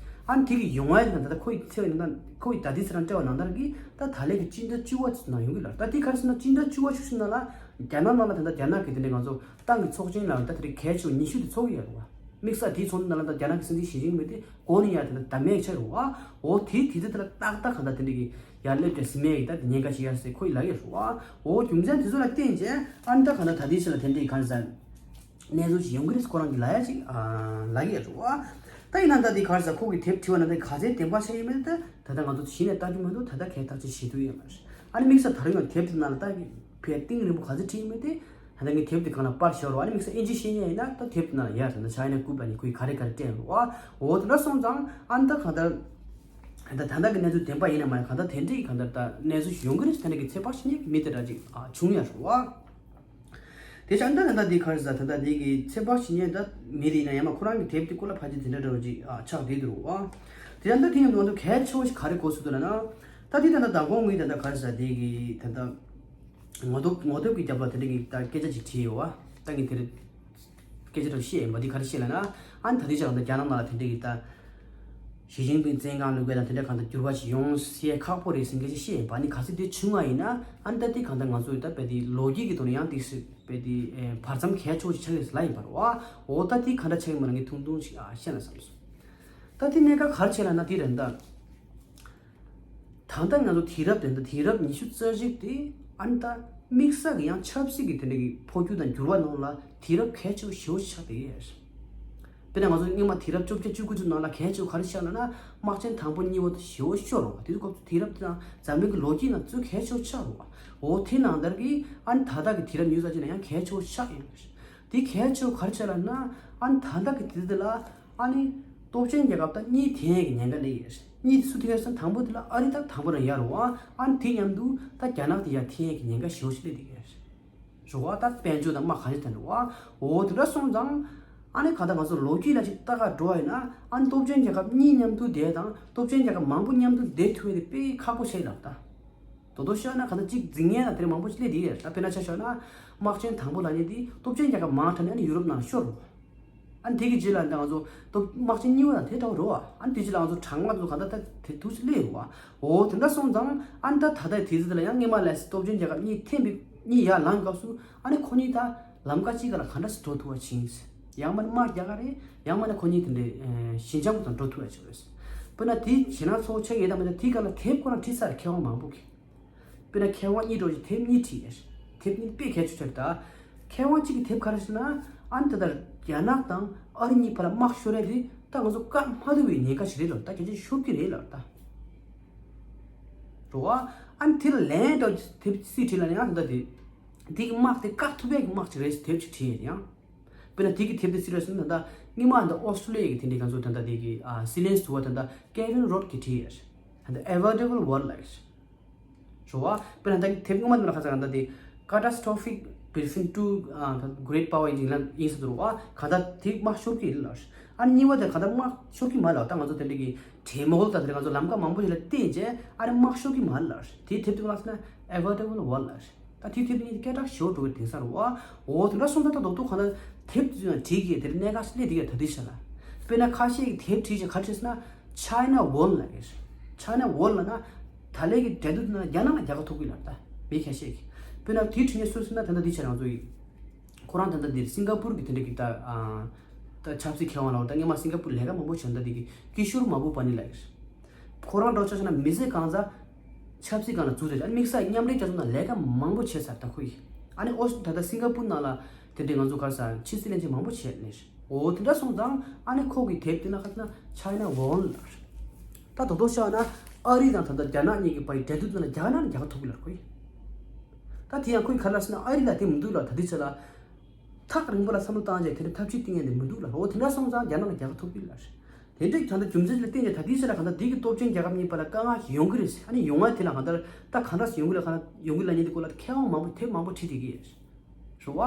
ཨ་ནི་དེ་གི་ཡོང་བ་ཡིན་ན་ད་ལྟ་ཁོ་ཡི་ཚེ་བ་ནང་ཁོ་ཡི་ད་ལྟའི་ཚེ་རང་སྤྲད་པ་ནང་ལྟར་གྱི་ད་ད་ལན་གྱི་སྤྱི་ཟླ་བཅུ་པ་ནང་ཡོང་གི་ལ་ད་དེ་ག་རེ་ཟེར་ན་སྤྱི་ཟླ་བཅུ་པ་བཅུ་གཅིག་ནང་ལ་རྒྱ་ནག་ནང་ལ་ད་ལྟ་རྒྱ་ནག་གི་དེ་འདྲའི་ང་ཚོ་ཏང་གི་ཚོགས་ཆེན་ལ་ད་དེ་གལ་ཆེ་བ་ཉི་ཤུ་དེ་ཚོགས་ཀྱི་ཡོད་རེད་བ། དམིགས་བསལ་དེའི་ཚོགས་འདུ་ནང་ལ་ད་རྒྱ་ནག་གི་སྲིད་འཛིན་ཞི་ཅིན་ཕིང་དེ་གོ་ནས་ཡར་དེ་ལ་བདམས་ཡས་ཆགས་རེད་བ། འོ་དེའི་དུས་ཚོད་དེ་ལ་ཏག་ཏག་གང་ལྟར་དེ་འདྲ་གི་ཡར་སླེབས་ཀྱང་ཟིན་མེད་ཡི་ད་དེ་ཉེན་ཁ་ཞིག་ཡར་སེ་ཁོ་ཡི་ལ་ཡོད་རེད་བ། འོ་རྒྱུ་མཚན་དེ་ཚོ་ལ་བརྟེན་བྱས་ཨ་ནི་ད་གང་ལྟར་ད་ལྟའི་ཆ་ལ་དེ་འདྲའི་གང་ཟེར་གནས་ཚུལ་ཞིག་ཡོང་གི་རེད་ཁོ་རང་གི་ལ་ཡ་ཅིག་ལ་ཡོད་རེད་བ། ད་ཡིན་ན་ད་དེ་ག་རེ་ཟེར་ཁོ་གི་དེབ་བྲིས་པ་ན་ད་ག་ཚད་བདེན་པ་ཆགས་ཡོད་མེད་ད་ད་ལྟ་ང་ཚོ་གཞི་ནས་ལྟ་རྒྱུ་མ་གཏོགས་ད་ལྟ་གས་ཐག་ཆོད་བྱེད་ཐུབ་ཡོད་མ་རེད། ཨ་ནི་དམིགས་བསལ་ད་རུང་ཡང་དེབ་དེ་ནང་ལ་ད་གི་ཕའི་གཏིང་རིང་པོ་ག་ཚོད་བྲིས་ཡོད་མེད་དེ། ད་ལྟ་ངས་དེབ་དེ་གང་ལ་པར་ཤོར་བ་ཨ་ནི་དམིགས་བསལ་ཨིན་ཇི་ཤེས་མཁན་ཡིན་ན་ད་དེབ་དེ་ནང་ལ་ཡར་ད་ལྟ་ཆ་ཡིན་ན་ཀུ་པ་ནི་ཁོས་ག་རེ་ག་རེ་བྲིས་ཡོད་བ། འོ་དེ་འདྲ་སོང་ཙང་ཨ་ནི་ད་གང་ལྟར་ད་ད་ལྟ་གི་གནས་ཚུལ་བདེན་པ་ཡིན་ན་མ་ཡིན་གང་ལྟར་དེ་འདྲའི་གང་ལྟར་ད་གནས་ཚུལ་ཞིག་ཡོང་གི་རེད་ད་ལྟ་གི་ཚོད་དཔག་བྱེད་མཁན་མི་དེ་འདྲ་ཅིག་བྱུང་ཡོད་རེད་བ། དེ་ཆ་ད་ད་ལྟ་འདི་ག་རེ་ཟ་ད་ལྟ་འདི་གི་ཚོད་དཔག་བྱེད་མཁན་ད་མི་རེད་ན་ཡང་མ་ཁོ་རང་གི་དེབ་དེ་ཀུ་ལ་ཕལ་ཆེར་དེ་འདྲ་འདྲ་བོ་ཅིག་ཨ་ཆགས་བསྡད་འདུག་བ། དེ་ཡང་ད་དེ་ཡང་ང་ཚོ་གལ་ཆེ་བོ་ཞིག་ག་རེ་གོ་སོང་འདུག་ལབ་ན། ད་དེ་ད་ལྟ་མདང་དགོང་ངས་ད་ལྟ་ག་རེ་ཟ་དེ་གི་ད་ལྟ་ངོ་དེབ་ངོ་དེབ་ཀྱི་རྒྱབ་ལ་དེ་འདྲ་གི་ད་སྐད་ཆ་ཅིག་བྲིས་ཡོད་བ། ད་ངས་དེ་རེད། སྐད་ཆ་རང་བཤད་ཡིན་པ་འདི་ག་རེ་བཤད་ལ་ན། ཨ་ནི་ད་རེས་ཀྱང་ད་རྒྱ་ནག་ནང་ལ་དེ་འདྲ་གི་ད། ཞི་ཅིན་ཕིང་བཙོན་ཁང་ལུས་པའི་ནང་དེ་འདྲ་གང་ལྟར་འགྱུར་བ་ཞིག་ཡོང་སའི་ཁག་པོ་རེད་ཟེར་སྐད་ཆ་བཤད་ཡིན་པ་ནི་ག་ཚོད་དེ་བྱུང་བ་ཡིན་ན་ཨ་ནི་ད་དེ་གང་ལྟར་ང་ཚོ་ད་དཔེ་དེ་ལོ་རྒྱུས་ཀྱི་ཐོག་ནས་ཡང་དེ་སྲིད་དཔེ་དེ་བར་མཚམས་གལ་ཆེ་བོ་ཞིག་ཆགས་ཡོད་ལ་ཡིན་པ་རེད་བ། འོ་ད་དེ་ག་འདྲ་ཆགས་ཡིན་པ་ན་ངས་ཐུང་ཐུང་ཞིག་ཨ་བཤད་ན་བསམ་སོང་། ད་དེ་གནད་འགག་ག་རེ་བྱས་ལ་ན་དེ་རེད་ད། ད་ལྟ་ང་ཚོ་དུས་རབས་དེ་འདྲ་དུས་རབས་ཉི་ཤུ་རྩ་གཅིག་དེ་ཨ་ནི་ད་དམིགས་བསལ་གྱི་ཡང་ཆབ་སྲིད་ཀྱི་དེ་འདྲ་གི་འཕོ་འགྱུར་དང་འགྱུར་བ་ནང་ལ་དུས་རབས་གལ་ཆེ་བོ་ཞེ་པོ་ཆགས་བསྡད་ཡོད། དཔེར་ན་ང་ཚོ་སྔོན་མ་དུས་རབས་བཅོ་བརྒྱད་བཅུ་དགུ་བཅུ་ནང་ལ་གལ་ཆེ་བོ་ག་རེ་ཆགས་ལབ་ན་དམག་ཆེན་དང་པོ་གཉིས་པ་དེ་ཞེ་པོ་ཤོར་རོ། དེ་ཚོ་སྐབས་སུ་དུས་རབས་དེ་དང་འཛམ་གླིང་གི་ལོ་རྒྱུས་ནང་གཙོས་གལ་ཆེ་བོ་ཆགས་རོ། འོ་དེ་ནང་ལྟར་གྱི་ཨ་ནི་ད་ལྟ་གི་དུས་རབས་ཉི་ཤུ་རྩ་གཅིག་ནང་ཡང་གལ་ཆེ་བོ་ཆགས་ཡོད་རེད། དེ་གལ་ཆེ་བོ་ག་རེ་ཆགས་ལབ་ན་ཨ་ནི་ད་ལྟ་གི་དུས་དེ་ལ་ཨ་ནི་སྟོབས་ཆེན་རྒྱལ་ཁབ་དང་གཉིས་འཐེན་ཡས་ཀྱི་ཉེན་ཁ་སླེབས་ཡོད་རེད། གཉིས་དེ་སུ་འཐེན་ཡོད་ཟེར་ན་དང་པོ་དེ་ལ་ཨ་རི་ད་དང་པོ་རང་ཡར་རོ། ཨ་ནི་དེ་མཉམ་དུ་ད་རྒྱ་ནག་དེ་ཡར་འཐེན་ཡས་ཀྱི་ཉེན་ཁ་ཞེ་པོ་ཞིག་སླེབས་བསྡད་ཡོད་རེད། རེད་བ། ད་དཔལ་འབྱོར་དང་དམག་ག་རེ་དེ་འདྲ་བ། འོ་དེ་འདྲ་སོང་ཙང་ཨ་ནི་ག་ད་ང་ཚོ་ལོ་རྒྱུས་ལ་ཅིག་ལྟ་ག་འགྲོ་བ་ཡིན་ན་ཨ་ནི་སྟོབས་ཆེན་རྒྱལ་ཁབ་གཉིས་མཉམ་དུ་བསྡད་དང་སྟོབས་ཆེན་རྒྱལ་ཁབ་མང་པོ་མཉམ་དུ་བསྡད་ཐུབ་ཡས་དེ་དཔེ་ཁག་པོ་ཆགས་ལབ་ད། དོ་དོ་ཤོད་ན་ག་ད་ཅིག་འཛིང་ངན་ལ་དེ་རིང་མང་པོ་ཞིག་སླེབས་བསྡད་ཡོད་རེད། ད་དཔེར་ན་ཆ་བཞག་ན་དམག་ཆེན་དང་པོ་ལབ་མཁན་དེ་སྟོབས་ཆེན་རྒྱལ་ཁབ་མང་དྲགས་ནས་ཨ་ནི་ཡུ་རོབ་ནང་ཤོར་རོ། ཨ་ནི་དེ་གི་རྗེས་ལ་ད་ང་ཚོ་སྟོབས་དམག་ཆེན་གཉིས་པ་དང་དེ་འདྲ་བོ་རེད་བ། ཨ་ནི་དེ་རྗེས་ལ་ང་ཚོ་གྲང་དམག་ཚོ་ག་ད་ད་དེ་དུས་སུ་སླེབས་ཡོད་བ། འོ་དེ་འདྲ་སོང་ཙང་ཨ་ནི་ད་ད་ལྟའི་དུས་ཚོད་དེ་ལ་ཡང་སྔོན་མ་ལས་སྟོབས་ཆེན་རྒྱལ་ཁབ་གཉིས་འཐེན་པའི་གཉིས་ཡར་ལངས་སྐབས་སུ་ཨ་ནི་ཁོ་གཉིས་ད་ལམ་ཀ་གཅིག་ག་ལ་ག་འདྲ་སེ་འགྲོ་ཐུབ་པ་བྱིན། ཡང་མིན་ན་དམག་རྒྱག་ག་རེད། ཡང་མིན་ན་ཁོ་གཉིས་དེ་འདྲའི་ཞི་འཇམ་པོ་དང་འགྲོ་ཐུབ་ཡ་ཆགས་རེད། དཔེར་ན་དེའི་ཞེད་སྣང་ཚ་བོ་ཆགས་ཡོད་དམ་མེད་དམ་དེའི་སྐབས་ལ་དེབ་ཁོ་རང་བྲིས་ཚར་རེད། མཁས་དབང་མང་པོ་གིས། དཔེར་ན་མཁས་དབང་གཉིས་འགྲོ་ཞིག་དེབ་གཉིས་བྲིས་ཡོད། དེབ་གཉིས་དཔེ་གལ་ཆེ་ཆགས་ད། མཁས་དབང་གཅིག་གི་དེབ་ག་རེ་ཟེར་ན། ཨ་ནི་ད་ལྟ་རྒྱ་ནག་དང་ཨ་རི་གཉིས་བར་ལ་དམག་ཤོར་ཡ་དེ་ད་ང་ཚོ་བཀག་མ་ཐུབ་པའི་ཉེན་ཁ་ཞིག་རེད་ལབ། ད་གལ་ཆེན་ཤོར་གྱི་རེད་ལབ་ད། རེད་བ། ཨ་ནི་དེ་ལ་ལན་འདྲ་དེབ་གཅིག་བྲིས་ལ་ཡང་ད་ལྟ་དེ། དེ་གི་དམག་དེ་བཀག་ཐུབ་ཡ་གི་དམག་ཅིག་རེད་ཟེར་དེབ་ཅིག་བྲིས་ཡོད་ཡང་། དཔེར་ན་དེ་གི་དེབ་དེ་ག་རེ་ཟེར་ན་ད་ལྟ་སྔོན་མ་ད་ཨོ་སི་ཊྲེ་ལི་ཡ་གི་དེ་འདྲའི་ང་ཚོ་ད་ལྟ་དེ་གི་ཨ་སྲིད་བློན་ཟུར་པ་ད་ལྟ་ཀེ་ཝིན་རོད་གིས་བྲིས་ཡོད། ད་ལྟ་Avoidable War ལབ་ཡོད། རེད་བ། དཔེར་ན་ད་དེབ་སྔོན་མ་ནང་ལ་ཁ་སང་ད་དེ་Catastrophic between two great power ཡིན་ལ་ཡིན་ཟེར་འདུག་བ། གང་ལྟར་དེ་དམག་ཤོར་གྱི་ཡིན་ལ། ཨ་ནི་གཉིས་པ་དེ་གང་ལྟར་དམག་ཤོར་གྱི་མ་ལ། ད་ང་ཚོ་དེ་འདྲ་གི་གྲོས་མོལ་དང་དེ་ང་ཚོ་ལམ་ཁ་མང་པོ་ཞིག་ལ་བརྟེན་བྱས་ཨ་ནི་དམག་ཤོར་གྱི་མ་ལ། དེའི་དེབ་དེ་ལ་ཟེར་ན་avoidable war ལ། ད་དེའི་དེབ་གཉིས་སྐད་གྲགས་ཞེ་པོ་འགྲོ་གི་དེང་སང་རེད་བ། འོ་དེ་འདྲ་སོང་ཙང་ད་རྡོག་རྡོག་གང་ལྟར་དེབ་དེ་ཚོ་ཡང་བྲིས་གི་དེར་གནད་འགག་སླེབས་དེ་ག་ད་དེ་ཆ་ལ། དཔེར་ན་ཁ་ཤས་ཀྱི་དེབ་བྲིས་བྱས་ག་རེ་བྲིས་ཟེར་ན། China won ལ་གི། China won ལ་ན་ད་ལས་ཀྱི་འགྲན་བསྡུར་ན་རྒྱ་ནག་ལ་རྒྱལ་ཁ་ཐོབ་གི་ལ། ད་མི་ཁ་ཤས་ཀྱི་དཔེར་ན་དེའི་འཕྲིན་ཡིག་སུ་ཟེར་ན་ད་ལྟ་དེ་ཆ་རང་ཚོ་ཡིན། ཁོ་རང་ད་ལྟ་འདིར་སིང་ག་པུར་གྱི་དེ་འདྲ་གི་ད་ཨ་ད་ཆབ་སྲིད་མཁས་དབང་ལ་ད་སྔོན་མ་སིང་ག་པུར་ལས་ཀ་མང་པོ་བྱས་ད་འདི་གི་ཀི་ཤོར་མ་བུ་པ་ནི་ལ་གི། ཁོ་རང་འགྲོ་ཆ་ཆ་ན་མི་ཚེ་གང་ཚ་ཆབ་སྲིད་སྒང་ལ་འཛུལ་ཏེ་ཨ་ནི་དམིགས་བསལ་མཉམ་འབྲེལ་རྒྱལ་ཚོགས་ནང་ལས་ཀ་མང་པོ་བྱས་ཚར་ད་ཁོ་ཡིས། ཨ་ནི་ཨོ་ད་ལྟ་སིང་ག་པུར་ནང་ལ་དེ་འདྲའི་ང་ཚོ་ག་རེ་ཟ་ཕྱི་སྲིད་བློན་ཆེན་མང་པོ་བྱས་ནས། འོ་དེ་འདྲ་སོང་ཙང་ཨ་ནི་ཁོ་གི་དེབ་དེ་ན་ཁ་ན་China won ལ། ད་དོ་དོ་ཤ་ན་ཨ་རི་དང་ད་ལྟ་རྒྱ་ནག་གཉིས་ཀྱི་བར་འབྲེལ་མཐུད་དེ་ན་རྒྱ་ནག་ནས་རྒྱལ་ཁ་ཐོབ་གི་ལ་ཁོ་ཡིས། ད་དེ་ཡང་ཁོས་ག་རེ་ཟེར་ན་ཨ་རི་ལ་དེ་མི་འདུག་ལ། ད་དེ་ཆ་ལ་ཐག་རིང་པོ་ལ་བསམ་བློ་བཏང་རྗེས་དེ་འདྲ་ཐབས་ཤེས་གཏིང་ཡན་དེ་མི་འདུག་ལ། འོ་དེ་འདྲ་སོང་ཙང་རྒྱ་ནག་ལ་རྒྱལ་ཁ་ཐོབ་གི་ལ། དེ་འདྲའི་ད་ལྟ་རྒྱུ་མཚན་ལ་བརྟེན་ནས་ད་ལྟའི་ཆ་ལ་གང་ལྟར་དེ་གི་སྟོབས་ཆེན་རྒྱལ་ཁབ་གཉིས་བར་ལ་དཀའ་ངལ་ཞིག་ཡོང་གི་རེད་ཟེར། ཨ་ནི་ཡོང་བ་དེ་ལ་གང་ལྟར་ད་གང་འདྲ་ཞིག་ཡོང་གི་ལ་གང་ལྟར་ཡོང་གི་ལ་ཉེ་དེ་སྐོར་ལ་མཁས་དབང་མང་པོ་དེབ་མང་པོ་བྲིས་བསྡད་ཀྱི་རེད། རེད་བ།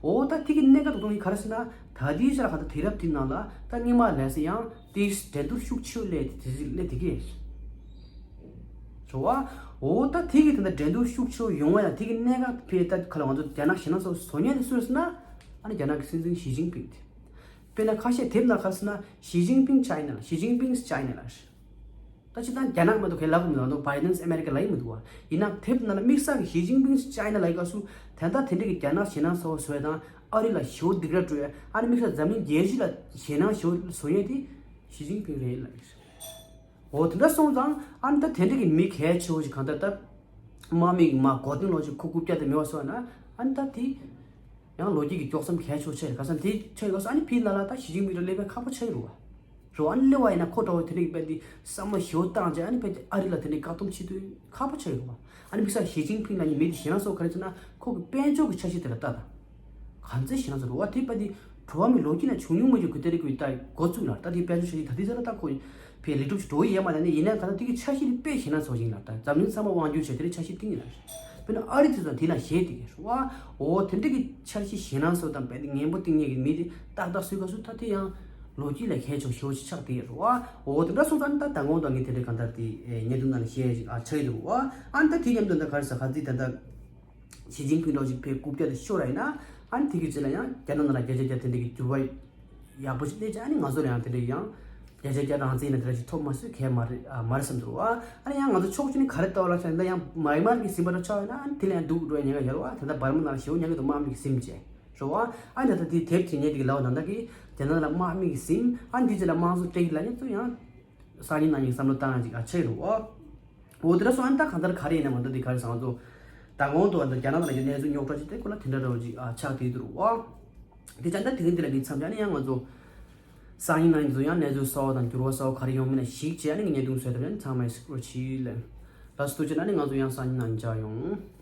འོ་ད་དེ་གི་གནད་འགག་ཏུ་གཏོང་གི་ག་རེ་ཟེར་ན་ད་ལྟའི་ཆ་ལ་གང་ལྟར་དུས་རབས་དེ་ནང་ལ་ད་སྔོན་མ་ལས་ཟེར་ཡང་དེ་འགྲན་བསྡུར་ཤུགས་ཆེ་བ་སླེབས་དེ་དེ་སླེབས་བསྡད་ཀྱི་རེད། རེད་བ། འོ་ད་དེ་གི་ད་ལྟ་འགྲན་བསྡུར་ཤུགས་ཆེ་བ་ཡོང་བ་ཡང་དེ་གི་གནད་འགག་དེ་ད་ག་ལ་ང་ཚོ་རྒྱ་ནག་གཞན་ན་སོགས་བཟོ་མཁན་དེ་སུ་རེད་ཟེར་ན། ཨ་ནི་རྒྱ་ནག་གི་སྲིད་འཛིན་ཞི་ཅིན་ཕིང་དེ། དཔེར་ན་ཁ་ཤས་དེབ་ནང་ག་རེ་ཟེར་ན་Xi Jinping China ལ། Xi Jinping's China ལ། ད་སྤྱིར་བཏང་རྒྱ་ནག་མ་གཏོགས་གའི་ལབ་མི་འདུག Biden's America ལབ་ཀྱི་མི་འདུག་བ། ཡིན་ན་དེབ་ནང་ལ་དམིགས་བསལ་གྱི་Xi Jinping's China ལབ་ཀྱི་སྐབས་སུ་ད་ལྟ་དེ་འདྲ་གི་རྒྱ་ནག་ཞེད་སྣང་ཚ་བོ་བཟོ་ཡ་དང་ཨ་རི་ལ་ཞེ་པོ་སྡིགས་ར་སྤྲོད་ཡ། ཨ་ནི་དམིགས་བསལ་འཛམ་གླིང་རྒྱལ་སྤྱི་ལ་ཞེད་སྣང་ཞེ་པོ་བཟོ་མཁན་དེ་ཞི་ཅིན་ཕིང་རེད་ལབ་ཀྱི་རེད། འོ་དེ་འདྲ་སོང་ཙང་ཨ་ནི་ད་དེ་འདྲ་གི་མི་གལ་ཆེ་བོ་ཞིག་གང་ལྟར་ད་དམག་མི་གི་མ་གོ་དོན་ལོ་ཞིག་ཁོ་རྐུབ་བཀྱག་དེ་མེད་པ་བཟོ་ཡ་ན་ཨ་ནི་ད་དེ་ཡང་ལོ་རྒྱུས་ཀྱི་དཀྱོག་མཚམས་གལ་ཆེ་བོ་ཆགས་ཡོད། ག་ས་དེ་ཆགས་ཡོད་ག་ས་ཨ་ནི་ཕི་ལ་ལ་ད་ཞི་ཅིན་ཕིང་ར་སླེབས་པའི་ཁག་པོ་ཆགས་ཡོད་རེད་བ། རེད་བ། ཨ་ནི་སླེབས་པ་ཡིན་ན་ཁོ་འདྲ་བོ་དེ་འདྲ་གི་དཔེ་འདི་བསམ་བློ་ཞེ་པོ་བཏང་རྗེས་ཨ་ནི་དཔེ་འདི་ཨ་རི་ལ་དེ་འདྲའི་བཀག་སྡོམ་བྱེད་དུས་ཁག་པོ་ཆགས་ཡོད་རེད་བ། ཨ་ནི་དམིགས་བསལ་ཞི་ཅིན་ཕིང་ལ་ནི་མི་དེ་ཞེད་སྣང་ཚ་བོ་ག་རེ་ཟེར་ན་ཁོ་གི་དཔལ་འབྱོར་གྱི་འཆར་གཞི་དེ་ལ་ལྟ་དང་། གང་ཚད་ཞེད་སྣང་ཚ་བོ་རེད་བ། དེ་དཔེ་འདི་འགྲོ་བ་མིའི་ལོ་རྒྱུས་ནང་བྱུང་མྱོང་མ་བྱུང་གི་དེ་རིགས་ཀྱི་ད་འགོ་བཙུགས་ལ་ད་དེ་དཔལ་འབྱོར་འཆར་གཞི་ད་དེ་ཚོ་ལ་ད་ཁོ་ཕའི་ལེགས་གྲུབ་ཅིག་འགྲོ་ཡི་ཡོད་མ་རེད། ནི་ཡིན་ན་ག་ད་དེ་གི་འཆར་གཞི་དེ་དཔེ་ཞེད་སྣང་ཚ་བོ་ཞིག་ཡིན་ལ། ད་འཛམ་གླིང་ཚང་མ་དབང་སྒྱུར་བྱས་དེ་རིང་འཆར་གཞི་བཏིང་ཡིན་ལ། དཔེར་ན་ཨ་རི་དེ་ཚོ་དེ་ན་བཞེས་དེ་གི་རེད་བ། འོ་དེ་འདྲ་གི་འཆར་གཞི་ཞེད་སྣང་ཚ་བོ་དང་དཔེ་དེ་ངན་པོ་བཏིང་མཁན་གི་མི་དེ་ཏག་ཏག་སུས་ག་སུ་ད་དེ་ཡང་ལོ་རྒྱུས་ལ་ཁྱད་ཆོས་ཞེ་པོ་ཞིག་ཆགས་དེ་གི་རེད་བ། འོ་དེ་འདྲ་སོང་ཙང་ད་ད་དགོང་དག་ངས་དེ་འདྲ་གང་ལྟར་དེ་ཉེ་དུ་ནང་ལ་བཤད་ཅིག་ཨ་ཆགས་ཡི་འདུག་བ། ཨ་ནི་ད་དེ་མཉམ་དུ་ད་ག་རེ་ཟ་ག་ཚིག་ད་ད། ཞི་ཅིན་ཕིང་འདྲ་བོ་ཞིག་ཕའི་རྐུབ་བཀྱག་དེ་ཤོར་བ་ཡིན་ན། ཨ་ནི་དེ་གི་རྗེས་ལ་ཡང་རྒྱ་ནག་ནང་ལ་བརྒྱ་ཆ་བརྒྱ་དེ་འདྲ་གི་འགྱུར་བ་ཡག་པོ་ཞིག་སླེབས་ཀྱི། ཨ་ནི་ང་ཚོ་ལ་ཡང་དེ་འདྲ་ཡང་བརྒྱ་ཆ་བརྒྱ་རང་བཙན་ཡིན་ན་དེ་འདྲ་ཞིག་ཐོབ་མ་སྲིད་གལ་མ་རེད། ཨ་མ་རེད་བསམ་འདུག་ཨ། ཨ་ནི་ཡང་ང་ཚོ་ཕྱོགས་གཅིག་ནས་ག་རེ་ལྟ་བ་ལ་ཆ་ཡིན་ན་ཡང་མཱ་ཡན་མར་གི་ཟིན་པ་འདྲ་ཆགས་ཡོད་ན་ཨ་ནི་དེ་ལ་ཡང་སྡུག་འགྲོ་ཡ་ཉེན་ཁ་ཡོད་རེད་བ། ད་ལྟ་འབར་མ་ནང་ལ་ཞེ་པོ་ཉེན་ཁ་འདུག་དམག་མི་གི་ཟིན་བྱས་རེད་བ། ཨ་ནི་ད་ལྟ་དེ་དེབ་དེ་ཉན་དེ་གི་ལབ་པ་ད་ལྟ་གི་རྒྱ་ནག་ལ་དམག་མི་གི་ཟིན། ཨ་ནི་དེ་རྗེས་ལ་དམངས་གཙོ་སྤྲད་གི་ལབ་ཉན་ཚོ་ཡང་སང་ཉིན་གནངས་ཉིན་བསམ་བློ་བཏང་ཡ་ཅིག་ཨ་ཆགས་ཡོད་རེད་བ། འོ་དེ་འདྲ་སོང་ཨ་ནི་ད་གང་ལྟར་ག་རེ་ཡིན་ན་མ་གཏོགས་དེ་ག་རེ་ཟེར་ང་ཚོ་ད་གོང་དུ་ཨ་ནི་རྒྱ་ནག་ནང་ལ་ཡོད་གནས་ཚུལ་རྙོག་དྲ་ཅིག་དེ་ཁོ་ལ་དེ་འདྲ་འདྲ་བོ་ཅིག་ཨ་ཆགས་བསྡད་འདུག་རེད་བ། དེ་ཙང་ད་དེ་རིང་འདི་ལ་འདི་མཚམས་བཞག་ནས་ཡང་ང་ཚོ་སང་ཉིན་གནངས་ཉིན་ཚོ་ཡང་གནས་ཚུལ་གསར་བ་དང་འགྱུར་བ་གསར་བ་ག་རེ་ཡོང་མིན་ལ་གཞིགས་བྱས་ཨ་ནི་ངས་བརྙན་ཐུང་བཟོས་ཐུབ་ན་ཚང་མས་གཟིགས་རོགས་གྱིས་ལབ། ལགས་སོ་ཐུགས་རྗེ་གནང་། ཨ་ནི་ང་ཚོ་ཡང་སང་ཉིན་གནངས་ཉིན་མཇལ་ཡོང་།